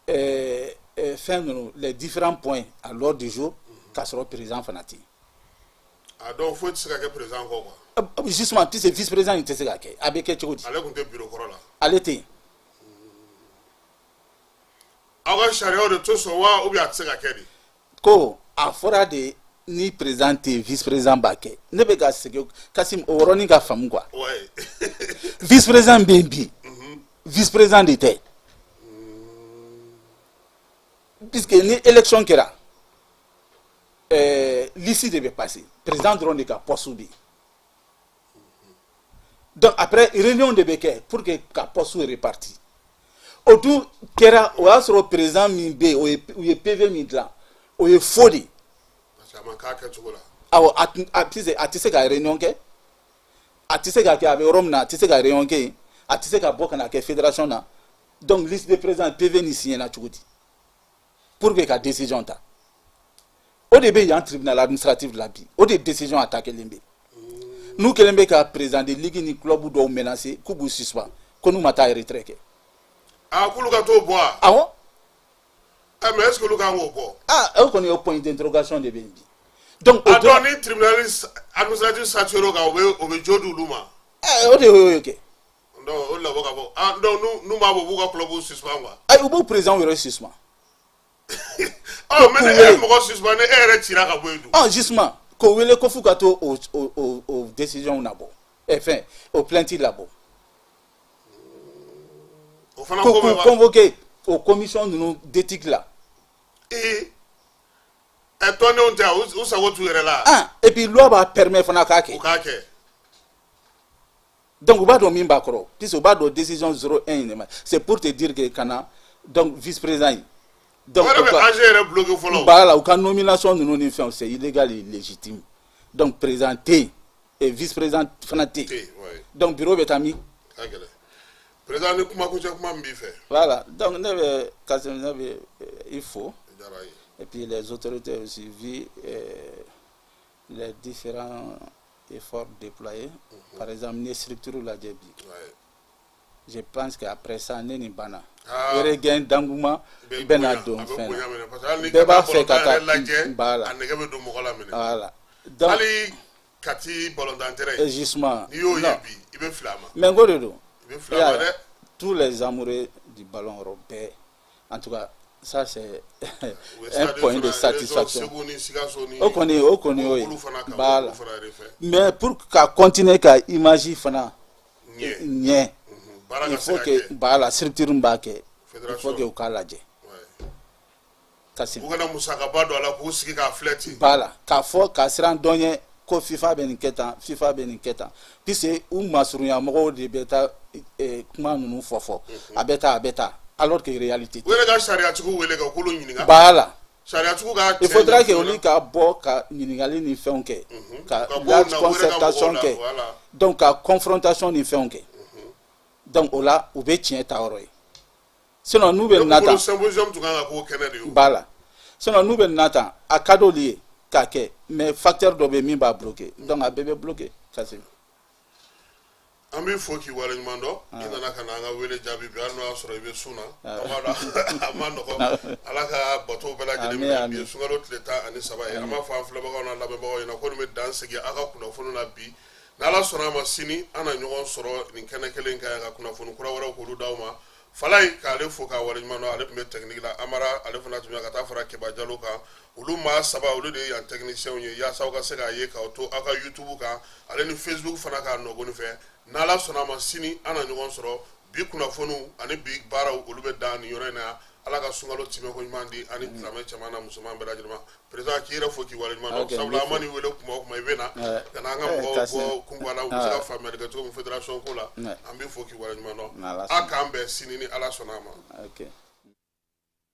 fɛn ninnu, les différents points à l'ordre du jour, k'a sɔrɔ président fana tɛ yen. A donc foyi tɛ se ka kɛ président kɔ quoi. Justement, puisque vice président in tɛ se ka kɛ, a bɛ kɛ cogo di? Ale tun tɛ bureau kɔrɔ la. Ale tɛ yen. Aw ka sariyaw de tɛ sɔn wa, ou bien a tɛ se ka kɛ de? Ko a fɔra de, ni président tɛ yen, vice président b'a kɛ. Ne bɛ ka segin, Kasim, o yɔrɔnin ka faamu quoi. Vice président bɛ yen bi, vice président de tɛ, puisque ni élection kɛra, liste de bɛ passer, président dɔrɔn de ka poste bɛ yen. Donc après, réunion de bɛ kɛ pour que ka poste répartir. O dun kɛra, o y'a sɔrɔ président min bɛ yen, o ye, u ye PV min dilan, o ye faux de ye. Parce que a ma k'a kɛcogo la. Awɔ, a tun a tɛ se, a tɛ se ka réunion kɛ, a tɛ se ka kɛ, a bɛ yɔrɔ min na, a tɛ se ka réunion kɛ yen, a tɛ se ka bɔ ka na kɛ fédération na. Donc liste de président, PV nin signé na cogo di pour que ka décision ta? O de bɛ yan tribunal administratif la bi, o de décision attaqué len bɛ. N'u kɛlen bɛ ka président de ligue ni club dɔw menacer k'u b'u suspend, ko n'u ma taa retrait kɛ. A k'olu ka t'o bɔ wa? Awɔ. Ɛ, mais est ce que olu kan k'o bɔ? Ah, o kɔni ye point d'interrogation de bɛ yen bi. Donc o A dɔrɔn dɔn ni tribunal administratif statué o kan, o bɛ jo di olu ma. Ɛ, o de y'o kɛ. Donc o de la bɔ ka bɔ, ah, donc n'u m'a bɔ, u b'u ka club suspend quoi. Ayi, u b'u président yɛrɛ suspend. Ɔ, mais ni K'u e ye wele. mɔgɔ suspend, ni e yɛrɛ cira ka bɔ yen dun? Ah, justement, k'o wele ko f'u ka to o décision labɔ, ɛ, fɛn o plainte labɔ. O fana ko ko bɛ k'u wa? Convoquer o commission ninnu d'éthique la. Ee, ɛ, tɔndenw tɛ, u sago t'u yɛrɛ la. Ah, et puis loi b'a permet fana k'a U kɛ. k'a kɛ. Donc u b'a dɔn min b'a kɔrɔ, puisque u b'a dɔn décision 01 in de ma. C'est pour te dire que ka na donc vice président in, donc O yɛrɛ bɛ AG yɛrɛ bloqué fɔlɔ. Voilà, u ka nomination ninnu ni fɛnw, c'est illégal et illégitime. Donc président tɛ yen et vice président fana tɛ yen. Donc bureau bɛ taa min? Ka gɛlɛn. Président, ni kuma kuncɛ kuma min b'i fɛ. Voilà, donc ne bɛ Kassim, ne bɛ i fo et puis les autorités aussi, vu les différents efforts déployés. Par exemple, ni ye structure lajɛ bi, je pense que après ça, ne nin banna, regain d'engouement bɛna don fɛn na. Bɛɛ b'a fɛ ka taa voilà, a nɛgɛ bɛ don mɔgɔ la minɛ. Voilà. Donc hali Kati balontan terrain. Justement. N'i y'o ye bi, i bɛ fili a ma. Mais n ko de don. I bɛ fili a ma dɛ. Tous les amoureux du ballon rond bɛɛ, en tout cas, ça c'est un point de satisfaction. O kɔni, o kɔni y'o ye. Voilà, mais pour ka continuer ka image fana ɲɛ, il faut que, voilà, structure min b'a kɛ, il faut que u k'a lajɛ. Kassim, u kana musakaba don a la k'u sigi k'a filɛ ten. Voilà, k'a fɔ ka siran dɔn ɲɛ ko FIFA bɛ nin kɛ tan, FIFA bɛ nin kɛ tan, puisque u masurunya mɔgɔw de bɛ taa kuma ninnu fɔ fɔ, a bɛ taa, a bɛ taa, alors que réalité. U yɛrɛ ka sariyatigiw wele ka k'olu ɲininka. Voilà. Sariyatigiw ka. Il faudra que olu ka bɔ ka ɲininkali ni fɛnw kɛ, ka large concertation kɛ, donc ka confrontation ni fɛnw kɛ. Donc o la u bɛ tiɲɛ ta yɔrɔ ye. Sinon n'u bɛ na tan. Symposium tun kan ka k'o kɛnɛ de ye. Voilà, sinon n'u bɛ na tan, a ka d'olu ye k'a kɛ, mais facteur dɔ bɛ yen min b'a bloquer, donc a bɛɛ bɛ bloquer Kassim. An b'i fo k'i waleɲuman dɔn. I nana ka na an ka wele jaabi bi, hali n'o y'a sɔrɔ i bɛ sun na, an b'a dɔn a ma nɔgɔn. Ala ka bato bɛɛ lajɛlen minɛ. Bi ye sunkalo tile 13 ye. An b'a fɔ an filɛbagaw n'an lamɛnbagaw ɲɛna ko nin bɛ dan sigi aw ka kunnafoni na bi. N'Ala sɔnna a ma, sini an na ɲɔgɔn sɔrɔ nin kɛnɛ kelen kan yan ka kunnafoni kura wɛrɛw k'olu d'aw ma. Falaye, k'ale fo k'a waleɲuman dɔn, ale tun bɛ technique la. Amara, ale fana tun bɛ ka taa fara Keba Jalo kan. Olu maa saba, olu de ye yan techniciens ye, yaasa aw ka se k'a ye k'aw to aw ka YouTube kan ale ni Facebook fana k'a nɔgɔni fɛ. N'Ala sɔnna a ma, sini an na ɲɔgɔn sɔrɔ. Bi kunnafoniw ani bi baaraw, olu bɛ dan nin yɔrɔ in na yan. Ala ka sunkalo timɛ ko ɲuman di ani silamɛ cɛman na musoman bɛɛ lajɛlen ma. Président, k'i yɛrɛ fo k'i waleɲuman dɔn, sabula an ma n'i wele kuma o kuma, i bɛ na ka na an ka mɔgɔw bɔ kunba la, u bɛ se ka faamuyali kɛ cogo min fédération ko la. An b'i fo k'i waleɲuman dɔn. A k'an bɛn sini ni Ala sɔnna a ma.